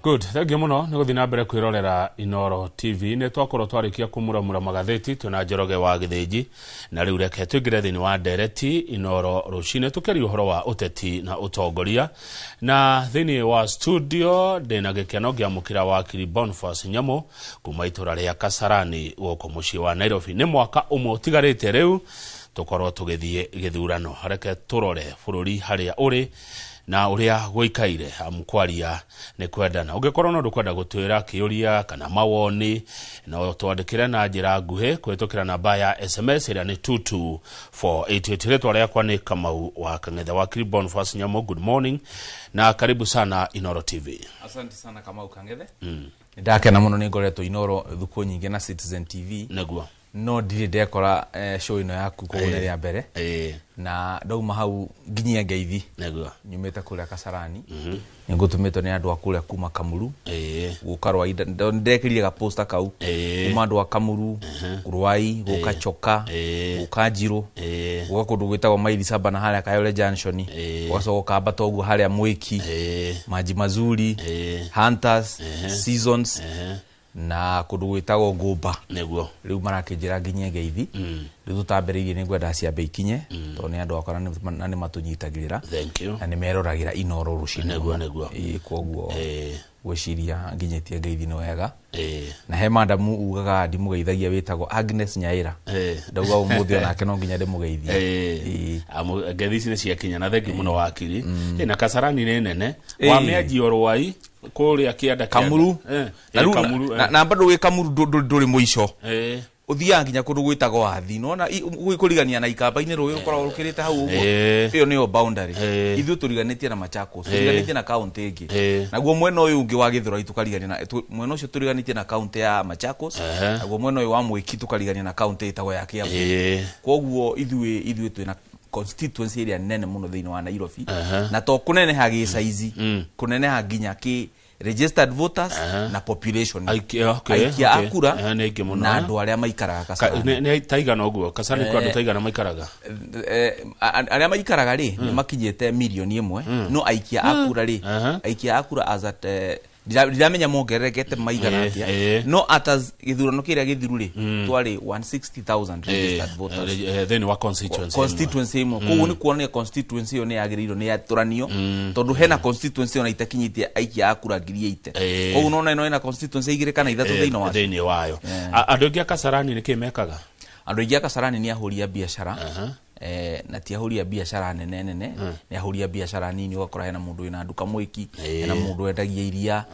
Good, thengiũ mũno nĩ gũthiĩ na mbere kwĩrorera Inoro TV. Nĩ twakorwo twarĩkia kũmuramura magathĩti twĩna Njoroge wa Gĩthĩnji, na rĩu reke tũingĩre thĩinĩ wa ndereti Inoro rũcinĩ tũkĩaria ũhoro wa ũteti na ũtongoria. Na thĩinĩ wa studio ndĩna gĩkeno ngĩamũkĩra wakiri Boniface Nyamũ kuma itũra rĩa Kasarani gũkũ mũciĩ wa Nairobi. Nĩ mwaka ũmwe ũtigarĩte rĩu tũkorwo tũgĩthiĩ gĩthurano. Reke tũrore bũrũri harĩa ũrĩ na ũrĩa gũikaire, amu kwaria nĩ kwendana. Ũngĩkorwo no ndũkwenda gũtwĩra kĩũria kana mawoni, no twandĩkĩre na njĩra nguhĩ kũhĩtũkĩra namba ya SMS ĩrĩa nĩ 22488. Rĩtwa rĩakwa nĩ Kamau wa Kang'ethe. Wakiri Boniface Nyamu, good morning na karibu sana Inoro TV. Asante sana, Kamau Kang'ethe. Ndakena mũno, nĩ ngoretwo Inoro thukũ nyingĩ na Citizen TV. Nĩguo. No ndirĩ ndekora show ĩno yaku, koguo nĩ rĩa mbere. Na ndauma hau nginyia ngeithi. Nyumĩte kũrĩa Kasarani, nĩ ngũtũmĩtwo nĩ andũ a kũrĩa kuma Kamuru gũka Rwai. Ndekĩrire gaposta kau kuma andũ a Kamuru, Rwai, gũka Choka, gũka Njirũ, gũka kũndũ gwĩtagwo Maili Saba na harĩa Kayole Junction, ũgacoka ũkambata ũguo harĩa Mwĩki, Maji Mazuri, Hunters, Seasons na kũndũ gwĩtagwo Ngũmba. Rĩu marakĩnjĩra nginyie ngeithi. Rĩu tũtambĩrĩirie, nĩ ngwenda ciambe ikinye tondũ nĩ andũ akwa na nĩ matũnyitagĩrĩra Thank you. na nĩ meroragĩra Inoro rũcinĩ. Nĩguo. Ĩĩ, koguo gwĩciria nginyĩtie ngeithi nĩ wega. Na he madamu ugaga ndimũgeithagia wĩtagwo Agnes Nyaĩra. Ndauga ũmũthĩ onake no nginya ndĩmũgeithie. Ĩĩ. Amu ngeithi ici nĩ ciakinya, na thengi mũno wakiri. Na Kasarani nĩ nene. Wamĩanjia Rwai kũrĩa kĩanda. Kamuru. Na rĩu Kamuru. Na bado wĩ Kamuru ndũrĩ mũico. Ũthiaga nginya kũndũ gwĩtagwo Athi, nona kũrigania na Ikamba-inĩ, rũĩ rũkoragwo rũkĩrĩte hau ũguo. Ĩyo nĩyo boundary. Ithuĩ tũriganĩtie na Machakos, tũriganĩtie na kaunti ĩngĩ. Naguo mwena ũyũ ũngĩ wa Gĩthũrai tũkarigania na mwena ũcio tũriganĩtie na kaunti ya Machakos. Naguo mwena ũyũ wa Mwĩki tũkarigania na kaunti ĩtagwo ya Kiambu. Koguo ithuĩ twĩna constituency ĩrĩa nene mũno thĩinĩ wa Nairobi, na to kũneneha gĩ size, kũneneha nginya kĩ registered voters na population. Aikia, Aikia a kura Nĩ aingĩ mũno, na eh. andũ arĩa maikaraga Kasarani. Nĩ taigana ũguo Kasarani kwĩ andũ taigana maikaraga? Arĩa maikaraga rĩ, nĩ makinyĩte mirioni 1, no aikia a kura rĩ, aikia a kura as at ndiramenya mongererekete maigana atĩa, no at as gĩthurano kĩrĩa gĩthiru rĩ, twarĩ 160,000 registered voters. Thĩinĩ wa constituency ĩmwe. Constituency ĩmwe. Koguo nĩ kuonania constituency ĩyo nĩ yagĩrĩirwo nĩ yatũranio, tondũ hena constituency ona itakinyĩtie aikia a kura 80,000. Koguo nona ĩno ĩna constituency igĩrĩ kana ithatũ thĩinĩ wacio. Thĩinĩ wayo. Andũ aingĩ a Kasarani nĩ kĩ mekaga? Andũ aingĩ a Kasarani nĩ ahũri a biacara, na ti ahũri a biacara nene nene, nĩ ahũri a biacara nini. Ũgakora hena mũndũ wĩna nduka Mwĩki, hena mũndũ wendagia iria,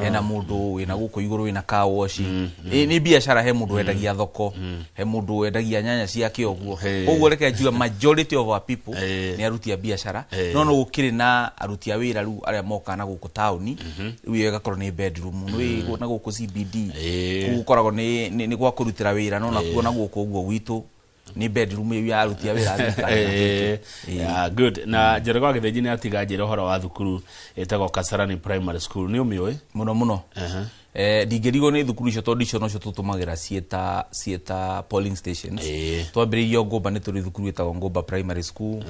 hena mũndũ wĩna gũkũ igũrũ wĩna car wash. Nĩ biacara, he mũndũ wendagia thoko, he mũndũ wendagia nyanya ciake ũguo. Koguo reke njuge majority of our people nĩ aruti a biacara. No gũkĩrĩ na aruti a wĩra rĩu arĩa mokaga na gũkũ taũni, rĩu ĩyo ĩgakorwo nĩ bedroom nĩ na gũkũ CBD. Kũu gũkoragwo nĩ gwa kũrutĩra wĩra, no nakuo na gũkũ ũguo gwitũ nĩ bedroom ĩyo ya aruti a wĩra a thirikari na kĩkĩ. Yeah, good. Na Njoroge wa Gĩthĩnji nĩ atiga njĩra ũhoro wa thukuru ĩtagwo Kasarani Primary School, nĩ ũmĩũĩ? Mũno mũno. Ndingĩrigwo nĩ thukuru icio, tondũ icio nocio tũtũmagĩra ciĩta polling stations. Twambĩrĩirie Ngũmba, nĩ tũrĩ thukuru ĩtagwo Ngũmba Primary School,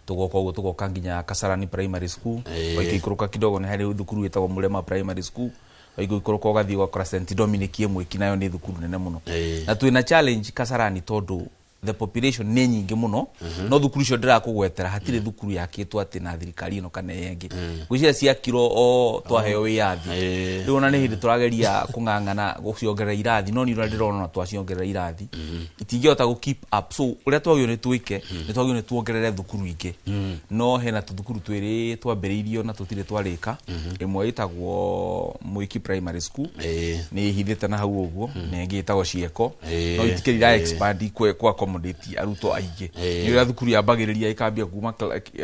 tũgoka ũguo tũgoka nginya Kasarani Primary School. Waikũrũka kidogo nĩ harĩ thukuru ĩtagwo Mũrema Primary School, waikũrũka ũgathiĩ ũgakora St Dominic ĩmwe, nayo nĩ thukuru nene mũno. Na twĩna challenge Kasarani tondũ the population nĩ nyingĩ mũno, no thukuru icio ndĩrakũgwetera hatirĩ thukuru yakĩtwo atĩ na thirikari ĩno kana ĩyo ĩngĩ. Ngwĩciria ciakirwo o twaheo wĩyathi. Rĩu ona nĩ hĩndĩ tũrageria kũng'ang'ana gũciongerera irathi, no nĩ ũrĩa ndĩrona ona twaciongerera irathi itingĩhota gũ keep up. So ũrĩa twagĩrĩirwo nĩ twĩke, nĩ twagĩrĩirwo nĩ tuongerere thukuru ingĩ, no hena tũthukuru twĩrĩ twambĩrĩirio na tũtirĩ twarĩka. Ĩmwe ĩtagwo Mwĩki Primary School, nĩ ĩhithĩte na hau ũguo, na ĩngĩ ĩtagwo Cieko, no itikĩrĩ ira expand kũ accommodate arutwo aingĩ. Nĩ ũrĩa thukuru yambagĩrĩria ĩkambia kuma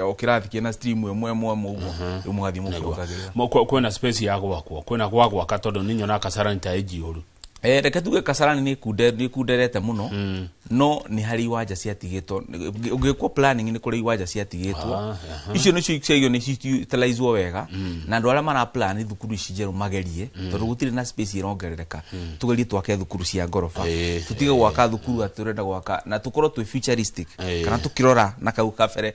o kĩrathi kĩna stream ĩmwe ĩmwe ĩmwe ũguo, rĩu mũgathiĩ mũkĩongagĩrĩra. Kwĩna space ya gwakwo, kwĩna gwa gwaka, tondũ nĩ nyonaga Kasarani ta ĩnjiũru? Reke tuge Kasarani nĩ ikunderete mũno. No nĩ harĩ iwanja ciatigĩtwo, ũngĩkwo planning nĩ kũrĩ iwanja ciatigĩtwo. Icio nĩcio ciagio nĩ ciutilizwo wega, na andũ arĩa mara plan thukuru ici njerũ magerie, tondũ gũtirĩ na space ĩrongerereka. Tugerie twake thukuru cia ngoroba, tutige gwaka thukuru atĩ tũrenda gwaka, na tũkorwo twĩ futuristic, kana tũkĩrora na kau kabere,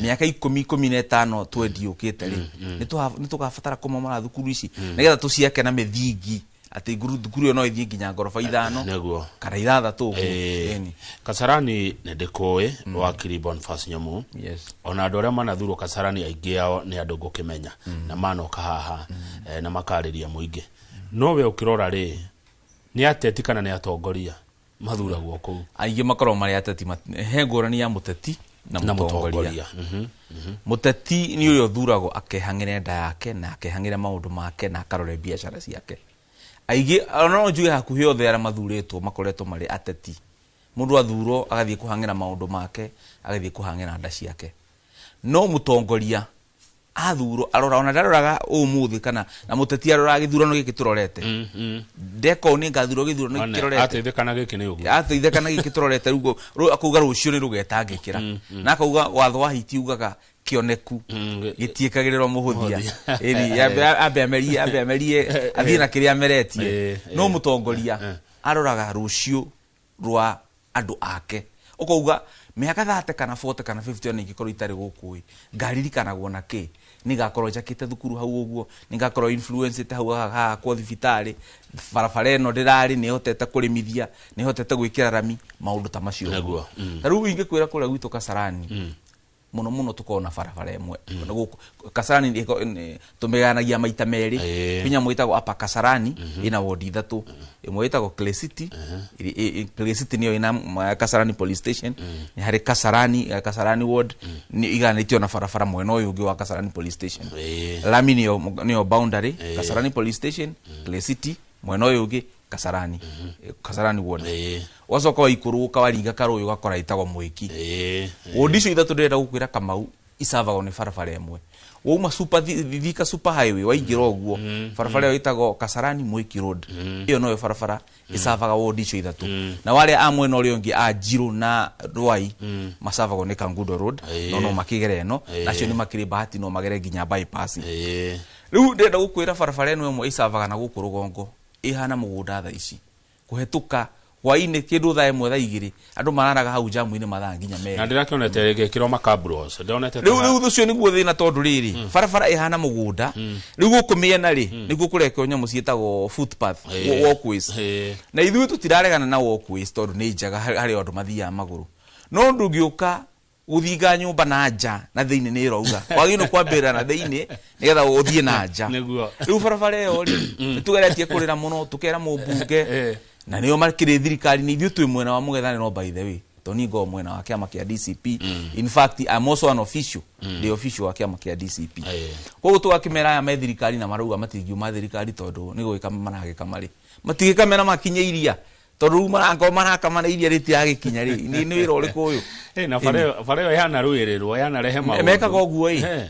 mĩaka 10, 15, 20 yũkĩte rĩ, nĩ tũgabatara kũmomora thukuru ici nĩgetha tũciake na mĩthingi atĩ thukuru ĩyo no ĩthiĩ nginya ngoroba 5 kana 6 ũguo. Ĩni. Kasarani nĩ ndĩkũĩ, wakiri Boniface Nyamu. Yes. Ona andũ arĩa manathurwo Kasarani, aingĩ ao nĩ andũ ngũkĩmenya na manoka haha, na makarĩria mũingĩ. No we ũkĩrora rĩ, nĩ ateti kana nĩ atongoria mathuragwo kũu? Aingĩ makoragwo marĩ ateti. He ngũrani ya mũteti na na mũtongoria. Mũtongoria. Mũteti nĩ ũrĩa ũthuragwo akehang'ĩre nda yake na akehang'ĩre maũndũ make na akarore biacara ciake. Aingĩ, ona no njuge hakuhĩ othe arĩa mathurĩtwo makoretwo marĩ ateti. Mũndũ athurwo agathiĩ kũhang'ĩra maũndũ make, agathiĩ kũhang'ĩra nda ciake. No mũtongoria athurwo arora, ona ndaroraga ũmũthĩ kana na mũteti aroraga gĩthurano gĩkĩ tũrorete, ndeka ũũ nĩ ngathurwo gĩthurano gĩkĩ kĩrorete. Ateithĩkana gĩkĩ nĩ ũguo. Ateithĩkana gĩkĩ tũrorete rĩu, akauga rũciũ nĩ rũgetangĩkĩra, na akauga watho wa hiti ugaga kĩoneku gĩtiĩkagĩrĩrwo mũhũthia. Ĩni, ambe amerie athiĩ na kĩrĩa ameretie. No mũtongoria aroraga rũciũ rwa andũ ake, ũkauga mĩaka 30 kana 40 kana 50 ona ingĩkorwo itarĩ gũkũ ĩ, ngaririkanagwo na kĩ? Nĩ ngakorwo njakĩte thukuru hau ũguo, nĩ ngakorwo influencĩte hau hahakwo thibitarĩ, barabara ĩno ndĩrarĩ nĩ hotete kũrĩmithia, nĩ hotete gwĩkĩra rami, maũndũ ta macio ũguo. Ta rĩu ingĩkwĩra kũrĩa gwitũ Kasarani, mũno mũno tũkorwo na barabara ĩmwe. Na gũkũ Kasarani tũmĩgayanagia maita merĩ. Kwĩ nyamũ ĩtagwo Upper Kasarani, ĩna wodi ithatũ. Ĩmwe ĩtagwo Clay City. Clay City nĩyo ĩna Kasarani police station. Nĩ harĩ Kasarani, Kasarani ward nĩ igayanĩtio na barabara mwena ũyũ ũngĩ wa Kasarani police station. Lami nĩyo boundary. Kasarani police station, Clay City, mwena ũyũ ũngĩ Kasarani, Kasarani ward. Wacoka waikũrũka waringa karũĩ ũgakora ĩtagwo Mwĩki. Wodi icio ithatũ ndĩrenda gũkwĩra, Kamau, icavagwo nĩ barabara ĩmwe. Wauma super Thika super highway waingĩra ũguo, barabara ĩyo ĩtagwo Kasarani Mwĩki Road. Ĩyo noyo barabara ĩcavaga wodi icio ithatũ. Na warĩa a mwena ũrĩa ũngĩ a Njirũ na Rwai macavagwo nĩ Kangundo Road. No makĩgere ĩno, nacio nĩ makĩrĩ bahati no magere nginya bypass. Rĩu ndĩrenda gũkwĩra barabara ĩno ĩmwe ĩcavaga na gũkũ rũgongo ĩhana mũgũnda thaa ici. Kũhetũka hwainĩ kĩndũ thaa 1, thaa 2, andũ mararaga hau jamu-inĩ mathaa nginya Na 2. ndĩrakĩonete gĩkĩrwo makabros, ndĩronete. Rĩu ũcio nĩguo thĩna, tondũ rĩrĩ barabara ĩhana mũgũnda. Rĩu gũkũ mĩena rĩ, nĩguo kũrekwo nyamũ ciĩtagwo footpath, walkways. Na ithuĩ tũtiraregana na walkways, tondũ nĩ njega harĩ andũ mathiaga magũrũ, no ndũngĩũka gũthinga nyũmba na nja na thĩinĩ nĩ ĩrauga wagĩrĩirwo kwambĩrĩra na thĩinĩ nĩgetha ũthiĩ na nja. Rĩu barabara ĩyo rĩ, nĩ tũgeretie kũrĩra mũno, tũkera mũmbunge, na nĩo makĩrĩ thirikari-inĩ. Ithuĩ twĩ mwena wa mũng'ethanĩro no, by the way, tondũ niĩ ngoragwo mwena wa kĩama kĩa DCP. In fact, I'm also an official, ndĩ official wa kĩama kĩa DCP. Koguo tũgakĩmera aya me thirikari na marauga matingiuma thirikari, tondũ nĩ gwĩka maragĩka marĩ matigĩkamera makinye iria, tondũ rĩu marakorwo marakama na iria rĩtiragĩkinya rĩ, nĩ wĩra ũrĩkũ ũyũ? Na bara ĩyo yanarũĩrĩrwo, yanarehe maũndũ. Mekaga ũguo ĩ.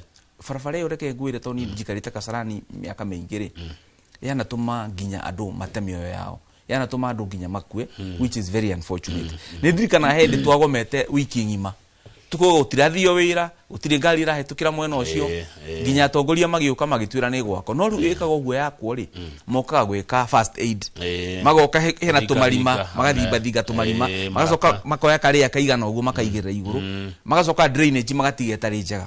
Barabara ĩyo, reke ngwĩre, tondũ niĩ njikarĩte Kasarani mĩaka mĩingĩ rĩ, yanatũma nginya andũ mate mĩoyo yao, yanatũma andũ nginya makue, which is very unfortunate. Nĩ ndirikanaga hĩndĩ twagomete wiki ng'ima, tukauga gũtirathio wĩra, gũtirĩ ngari ĩrahĩtũkĩra mwena ũcio, nginya atongoria magĩũka magĩtwĩra nĩ gwakwo. No rĩu ĩkaga ũguo yakwo rĩ, mokaga gwĩka first aid, magoka hena Thinga, tũmarima, thinga, magathimbathinga tũmarima, magacoka marata. makoya karĩa kaigana ũguo makaigĩrĩra igũrũ, magacoka drainage magatiga ĩtarĩ njega.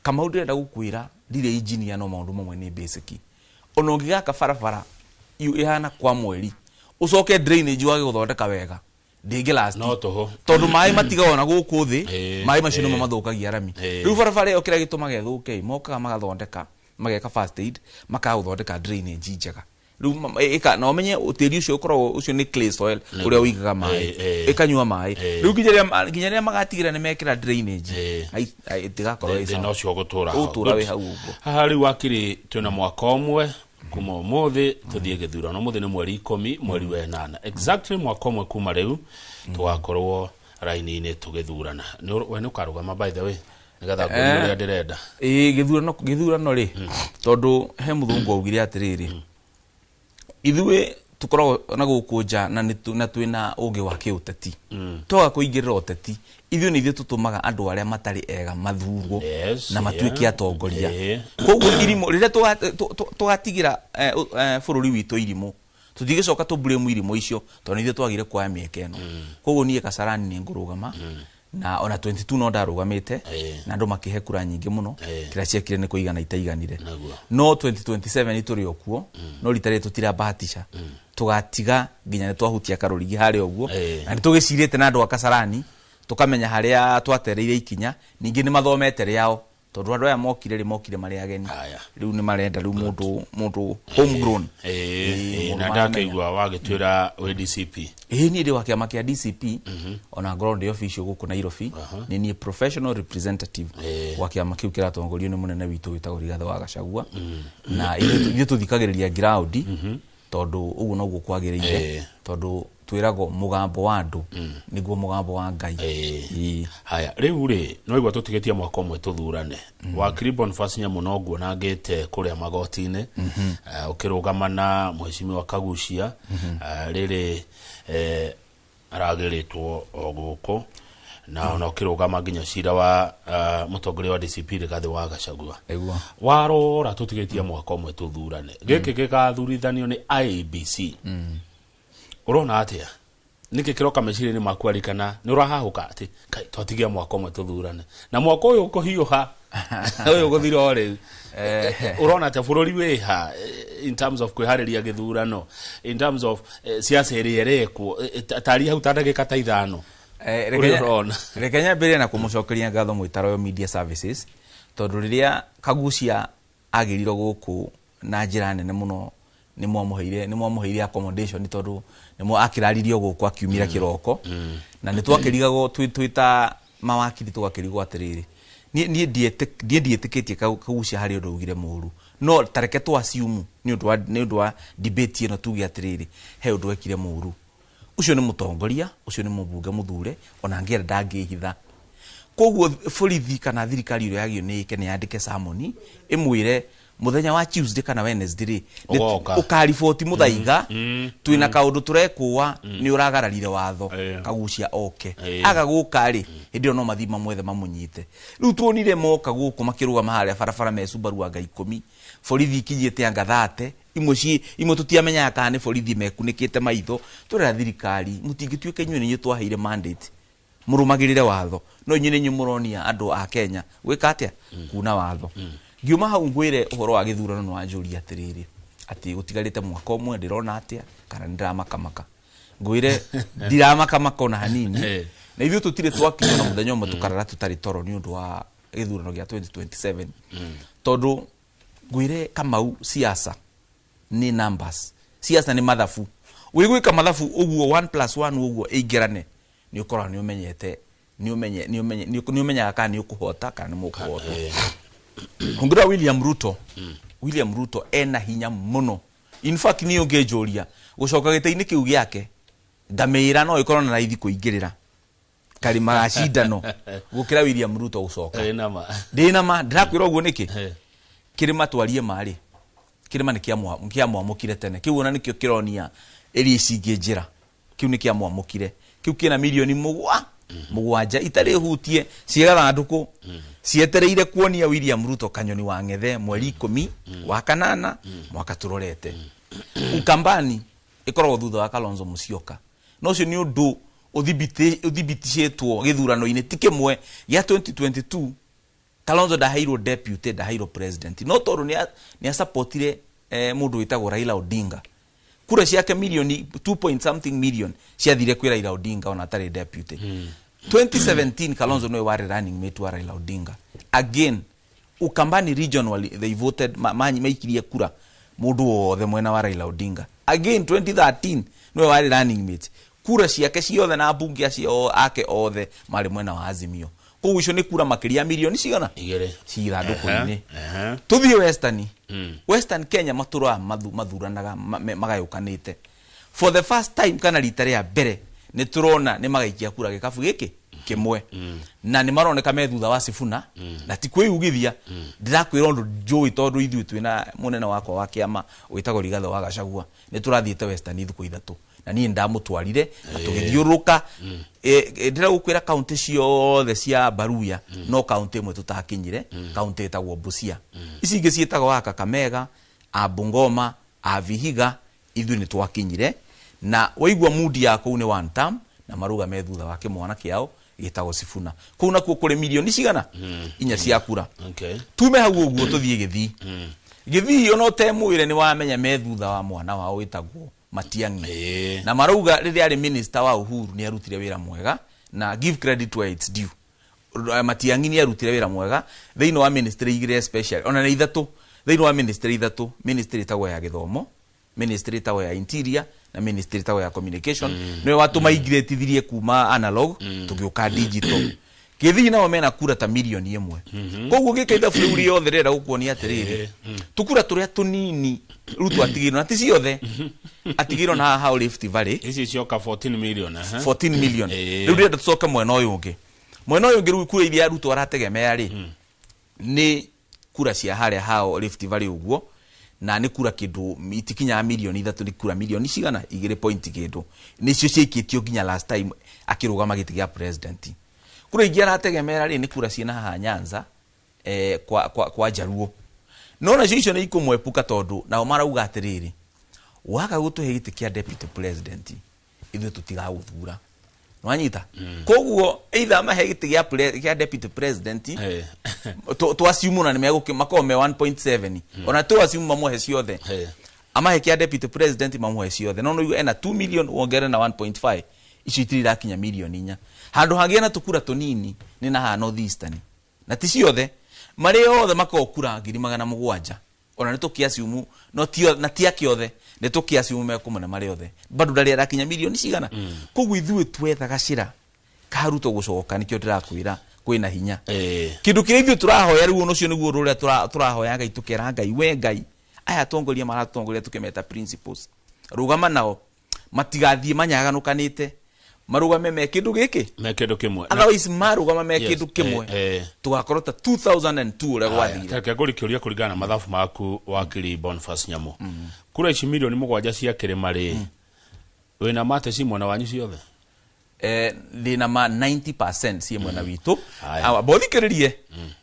Kamau, ndĩrenda gũkwĩra, ndirĩ engineer, no maũndũ mamwe nĩ basic. Ona ũngĩgaka barabara ĩhana kwa mweri, ũcoke drainage wage gũthondeka wega, ndĩngĩ last. No tũhũ. Tondũ maĩ matigagwo na gũkũ thĩ, maĩ macio nĩmo mathũkagia rami. Rĩu barabara ĩyo, kĩrĩa gĩtũmaga ĩthũke ĩ, mokaga magathondeka, mageka first aid, makaga gũthondeka drainage njega. Rĩu na ũmenye tĩri ũcio ũkoragwo ũcio nĩ clay soil ũrĩa ũigaga maĩ, ĩkanyua maĩ. Rĩu nginya rĩrĩa magatigĩra nĩ mekĩra drainage, ĩtigakorwo ĩ thĩna sawa. Ũcio ũgũtũra ho. Ũgũtũra wĩ Good. hau ũguo. Haha rĩu wakiri, twĩna mwaka ũmwe kuma ũmũthĩ tũthiĩ gĩthurano. Ũmũthĩ nĩ mweri 10 mweri wa 8, exactly mwaka ũmwe kuma rĩu tũgakorwo raini-inĩ tũgĩthurana. We nĩ ũkarũgama, by the way, nĩgetha ngũrie ũrĩa ndĩrenda? Ĩĩ, gĩthurano rĩ, tondũ he mũthũngũ augire atĩrĩrĩ, ithuĩ Tukoragwo na gũkũ nja na na twĩna ũgĩ wa kĩũteti. Twaga kũingĩrĩra ũteti, ithuĩ nĩ ithuĩ tũtũmaga andũ arĩa matarĩ ega mathurwo na matuĩke atongoria. Koguo irimũ rĩrĩa tũgatigĩra bũrũri witũ irimũ, tũtigĩcoka tũ blame irimũ icio tondũ nĩ ithuĩ twagire kuoya mĩeke ĩno. Koguo niĩ Kasarani nĩ ngũrũgama, na ona 22 no ndarũgamĩte na andũ makĩhe kura nyingĩ mũno. Kĩrĩa ciekire nĩ kũigana itaiganire. No 2027 tũrĩ o kuo, no rita rĩrĩ tũtirabahatisha, tũgatiga nginya nĩ twahutia karũrigi harĩa ũguo. Na nĩ tũgĩcirĩte na andũ a Kasarani, tũkamenya harĩa twatereire ikinya. Ningĩ nĩ mathomete rĩao, tondũ andũ aya mokire rĩ, mokire marĩ ageni. Rĩu nĩ marenda rĩu mũndũ homegrown. Mũndũ na maramenya. Ndakĩigua wagĩtwĩra wĩ DCP. Ĩĩ, niĩ ndĩ wa kĩama kĩa DCP, ona ngorwo ndĩ official gũkũ Nairobi, nĩ niĩ professional representative wa kĩama kĩu kĩratongorio nĩ mũnene witũ wĩtagwo Rigathĩ wa Gachagua. Na ithuĩ tũthikagĩrĩria ground, tondũ ũguo noguo kwagĩrĩire, tondũ twĩragwo mũgambo wa andũ nĩguo mũgambo wa Ngai. Haya, rĩu rĩ, no igua tũtigĩtie mwaka ũmwe tũthurane. Wakiri Boniface Nyamu no nguona ngĩte kũrĩa magoti-inĩ, ũkĩrũgama na mheshimiwa Kagucia. Rĩrĩ aragĩrĩtwo o gũkũ na ona ũkĩrũgama nginya cira wa mũtongoria wa DCP Rigathĩ wa Gachagua. Warora tũtigĩtie mwaka ũmwe tũthurane, gĩkĩ gĩgathurithanio nĩ IEBC, ũrona atĩa? Nĩkĩ kĩroka meciria-inĩ maku arĩ kana nĩ ũrahahũka atĩ kai twatigia mwaka ũmwe tũthurane na mwaka ũyũ ũkũhiũha ũyũ ũgũthira o rĩu? Ũrona atĩa bũrũri wĩha in terms of kwĩharĩria gĩthurano, in terms of siasa ĩrĩa ĩrekwo? Taria hau ta ndagĩka ta 5 ũrĩa ũrona. Reke nyambĩrĩrie na kũmũcokeria ngatho mwĩta Royal Media Services, tondũ rĩrĩa Kagucia agĩrirwo gũkũ na njĩra nene mũno, nĩ mwamũheire accommodation, tondũ nĩ akĩraririo gũkũ akiumĩra kĩroko, na nĩ twakĩrigagwo twĩ ta mawakiri, tũgakĩrigwo atĩrĩrĩ, niĩ ndiĩtĩkĩtie Kagucia harĩ ũndũ augire mũru, no tareke tũ assume nĩ ũndũ wa debate ĩno, tuge atĩrĩrĩ, he ũndũ ekire mũru. Ũcio nĩ mũtongoria, ũcio nĩ mũmbunge mũthure, ona angĩenda ndangĩhitha. Koguo borithi kana thirikari ĩrĩa yagĩrĩirwo nĩ ĩke nĩ yandĩke summon ĩmwĩre mũthenya wa Tuesday kana Wednesday rĩ, Ũgoka. Ũkariboti mũthaiga twĩna kaũndũ tũrekũa nĩ ũragararire watho. Kagucia oke. Aga gũka rĩ, hĩndĩ ĩyo no mathiĩ mamwethe mamũnyite. Rĩu tuonire moka gũkũ makĩrũgama harĩa barabara me Subaru anga 10, borithi ikinyĩte anga 30, imwe ci imwe tũtiamenyaga kana nĩ borithi mekunĩkĩte maitho. Tũrera thirikari, mũtingĩtuĩka inyuĩ nĩ inyuĩ twaheire mandate mũrũmagĩrĩre watho, no inyuĩ nĩ inyuĩ mũronia andũ a Kenya gwĩka atĩa, kuna watho. Ngiuma hau ngwĩre ũhoro wa gĩthurano, nĩ wanjũria atĩrĩrĩ atĩ gũtigarĩte mwaka ũmwe, ndĩrona atĩa kana nĩ ndĩramakamaka. Ngwĩre ndiramakamaka ona hanini. Na ithuĩ tũtirĩ twakinya na mũthenya ũmwe tũkarara tũtarĩ toro nĩ ũndũ wa gĩthurano gĩa 2027, tondũ ngwĩre Kamau, siasa nĩ numbers, siasa nĩ mathabu. Wĩgwĩka mathabu ũguo 1 plus 1 ũguo ĩingĩrane, nĩ ũkoraga nĩ ũmenyete nĩ ũmenye nĩ ũmenye nĩ ũmenyaga kana nĩ ũkũhota kana nĩ mũkũhotwo. Ũngĩrora William Ruto, William Ruto ena hinya mũno. In fact, niĩ ũngĩnjũria gũcoka gĩtĩ-inĩ kĩu gĩake, ngamĩra no ĩkorwo na raithi kũingĩrĩra karima ga cindano gũkĩra William Ruto gũcoka. Ĩ nama. Ndĩ na ma ndĩrakwĩra ũguo nĩkĩ. Kĩrĩma twarie marĩ kĩrĩma nĩ kĩamwamũkire tene kĩu, ona nĩkĩo kĩronia ĩrĩa ici ingĩ njĩra kĩu nĩ kĩamwamũkire. Kĩu kĩna mirioni 7 itarĩ hutie ciĩ gathandũkũ cietereire kuonia William Ruto kanyoni wa ng'ethe mweri 18 mwaka tũrorete. Ukambani ĩkoragwo thutha wa Kalonzo Musyoka, na ũcio nĩ ũndũ ũthibiticĩtwo gĩthurano-inĩ ti kĩmwe gĩa 2022. Kalonzo ndaheirwo deputy, ndaheirwo president, no tondũ nĩ asupportire mũndũ wĩtagwo Raila Odinga, kura ciake milioni 2 point something million ciathire kwĩ Raila Odinga ona atarĩ deputy. 2017 Kalonzo nĩwe warĩ running mate wa Raila Odinga. Again, Ukambani region wali, they voted maikirie kura mũndũ wothe mwena wa Raila Odinga. Again, 2013 nĩwe warĩ running mate, kura ciake ciothe na mbunge acio ake othe marĩ mwena wa Azimio. Koguo icio nĩ kura makĩria ya milioni cigana? 2. Ci ithandũkũ-inĩ. Tuthiĩ Western. Western Kenya matũraga mathuranaga magayũkanĩte. For the first time, kana rita rĩa mbere, nĩ tũrona nĩ magaikia kura gĩkabu gĩkĩ. Kimwe na nĩ maroneka me thutha wa Sifuna na ti kwĩyugithia. Ndĩrakwĩra ũndũ njũĩ tondũ ithuĩ twĩna mũnene wakwa wa kĩama wĩtagwo Rigathĩ wa Gachagua, nĩ tũrathiĩte Western thikũ 3 na niĩ ndamũtwarire na tũgĩthiũrũrũka. Ndĩragũkwĩra kaunti ciothe cia Baruya no kaunti ĩmwe tũtakinyire, kaunti ĩtagwo Busia. Ici ingĩ ciĩtagwo wa Kakamega, a Bungoma, a Vihiga, ithuĩ nĩ twakinyire. Na waigua mudi ya kũu nĩ one term na maruga me thutha wa kĩmwana kĩao gĩtagwo Sifuna. Kũu nakuo kũrĩ milioni cigana 4 cia kura. Tume hau ũguo tũthiĩ Gĩthii. Gĩthii ona ũtemwĩre nĩ wamenya me thutha wa mwana wao wĩtagwo Matiang'i. Na marauga rĩrĩa arĩ minister wa Uhuru nĩ arutire wĩra mwega, na give credit where it's due. Matiang'i nĩ arutire wĩra mwega thĩinĩ wa ministry igĩrĩ, especially ona nĩ ithatũ, thĩinĩ wa ministry ithatũ, ministry ĩtagwo ya gĩthomo, ministry ĩtagwo ya interior na ministry ĩtagwo ya communication. Nĩwe watũmaingĩrĩtithirie kuma analog tũgĩũka digital. Gĩthii nao mena kura ta milioni 1. Koguo gĩka ithabu rĩu rĩothe rĩrenda gũkuonia atĩrĩrĩ, tũkura tũrĩa tũnini Ruto atigĩirwo na ti ciothe, atigĩirwo na haha Rift Valley. Ici cioka 14 million. 14 million. Rĩu ndĩrenda tũcoke mwena ũyũ ũngĩ. Mwena ũyũ ũngĩ rĩu kura iria Ruto arategemea rĩ, nĩ kura cia harĩa hao Rift Valley ũguo, na nĩ kura kĩndũ itikinyaga milioni 3, nĩ kura milioni cigana 2 point kĩndũ, nĩcio ciaikĩtio nginya last time akĩrũgama gĩtĩ gĩa president. Kura ingĩ arategemera rĩ, nĩ kura ciĩna haha Nyanza, kwa Jaruo. No nacio icio nĩ ikũmwepuka tondũ nao marauga atĩrĩrĩ, waga gũtũhe gĩtĩ kĩa deputy president ithuĩ tũtigagũthura. Nwanyita? Koguo either mahe gĩtĩ gĩa deputy president, twassume na nĩ makorwo me 1.7, ona tu assume mamũhe ciothe, amahe kĩa deputy president mamũhe ciothe, no no ena 2 million wongerere na 1.5, icio itirĩ irakinya milioni 4. Handũ hangĩ na tũkura tũnini nĩ na haha North Eastern, na ti ciothe, marĩ othe makorwo kura 700,000, ona nĩ tũkĩassume no tio na ti akĩothe, nĩ tũkĩassume mekũmona marĩ othe, bado ndarĩ arakinya milioni cigana. Koguo ithuĩ twethaga cira ka Ruto gũcoka, nĩkĩo ndĩrakwĩra kwĩna hinya. Kĩndũ kĩrĩa ithuĩ tũrahoya rĩu ũcio nĩguo ũndũ ũrĩa tũrahoya Ngai, tũkera Ngai, we Ngai, aya atongoria maratutongoria tũkĩmeta principles, rũgama nao matigathiĩ manyaganũkanĩte, marũgame me kĩndũ gĩkĩ, me kĩndũ kĩmwe, otherwise marũgama me kĩndũ kĩmwe tũgakorwo ta 2002 ũrĩa gwathire. Reke ngũri kĩũria kũringana na mathabu maku, wakiri Boniface Nyamu. Kura ici milioni 7 cia kĩrĩma rĩ, wĩna mate ci mwena wanyu ciothe? Ndĩna ma 90% ciĩ mwena witũ. Bothikĩrĩrie,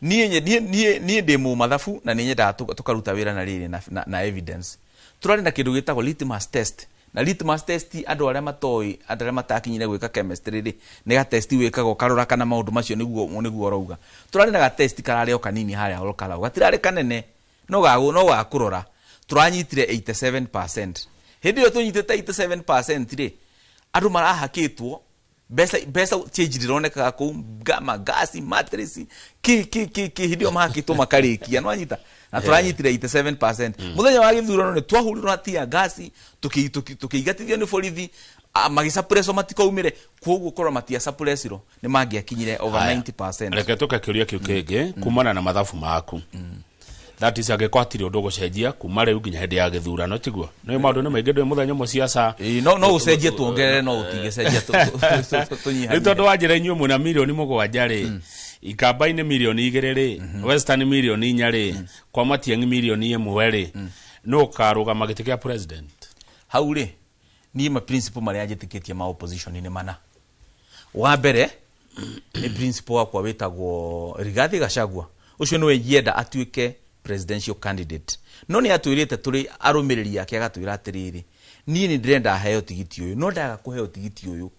niĩ ndĩ mũmathabu na nĩ nyendaga tũkaruta wĩra na rĩrĩ na evidence. Tũrarĩ na kĩndũ gĩtagwo litmus test. Na litmus test andũ arĩa matoĩ, andũ arĩa matakinyire gwĩka chemistry rĩ, nĩ ga test wĩkagwo ũkarora kana maũndũ macio nĩguo ũrauga. Tũrarĩ na ga test kararĩ o kanini harĩa Olkalau, gatirarĩ kanene, no gakũrora. Tũranyitire 87%. Hĩndĩ ĩyo tũnyitĩte 87% rĩ, andũ marahakĩtwo mbeca change ndironekaga kũu, magasi, matress, ki hĩndĩ ĩyo mahakĩtwo makarĩkia, nĩwanyita? Na tũranyitire 87%. Mũthenya wa gĩthurano nĩ twahũrirwo na tear gas, tũkĩingatithio nĩ borithi, magĩsuppresswo matikaumĩre, koguo korwo matiasuppressirwo nĩ mangĩakinyire over 90%. Reke tũke kĩũria kĩu kĩngĩ kumana na mathabu maku. That is angĩkorwo hatirĩ ũndũ ũgũcenjia kuma rĩu nginya hĩndĩ ya gĩthurano, tiguo? Nĩ maũndũ nĩ maingĩ, ndũĩ mũthenya ũmwe ciaca. No ũcenjie tuongerere, no ũtigĩcenjia tũnyihanyihie. Rĩu tondũ wa njĩra inyuĩ mwĩna milioni 7 rĩ, Ikamba-inĩ milioni 2 rĩ, Western milioni 4 rĩ, kwa Matiang'i milioni 1 rĩ, nũ ũkarũgama gĩtĩ kĩa president? Hau rĩ, niĩ ma principle marĩa njĩtĩkĩtie ma opposition nĩ mana. Wa mbere nĩ principle wakwa wĩtagwo Rigathi Gachagua, ũcio nĩwe ingĩenda atuĩke presidential candidate. No nĩ atwĩrĩte tũrĩ arũmĩrĩri ake, agatwĩra atĩrĩrĩ, niĩ nĩ ndĩrenda heo tigiti ũyũ, no ndaga kũheo tigiti ũyũ,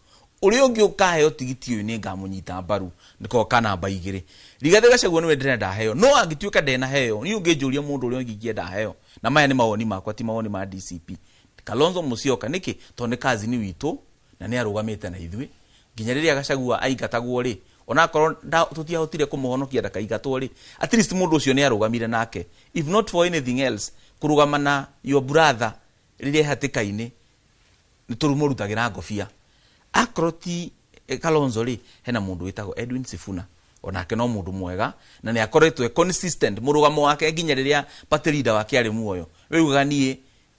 ũrĩa ũngĩ ũkaheo tigiti ũyũ nĩ ngamũnyita mbaru, nĩko kana namba 2. Rigathi Gachagua nĩwe ndĩrenda heo, no angĩtuĩka ndenaheo, niĩ ũngĩnjũria mũndũ ũrĩa ũngĩ ingĩenda heo, na maya nĩ mawoni makwa, ti mawoni ma DCP. Kalonzo Musyoka nĩkĩ? Tondũ nĩ cousin witũ na nĩ arũgamĩte na ithuĩ nginya rĩrĩa Gachagua aingatagwo rĩ, onakorwo tũtiahotire kũmũhonokia ndakaingatwo rĩ, at least mũndũ ũcio nĩ arũgamire nake. If not for anything else, kũrũgama na your brother rĩrĩa hatĩka-inĩ nĩ tũrũmũrutagĩra ngobia. Akorwo ti Kalonzo rĩ, hena mũndũ wĩtagwo Edwin Sifuna, onake no mũndũ mwega na nĩ akoretwo e consistent mũrũgamo wake nginya rĩrĩa party leader wake arĩ muoyo. Wĩugaga niĩ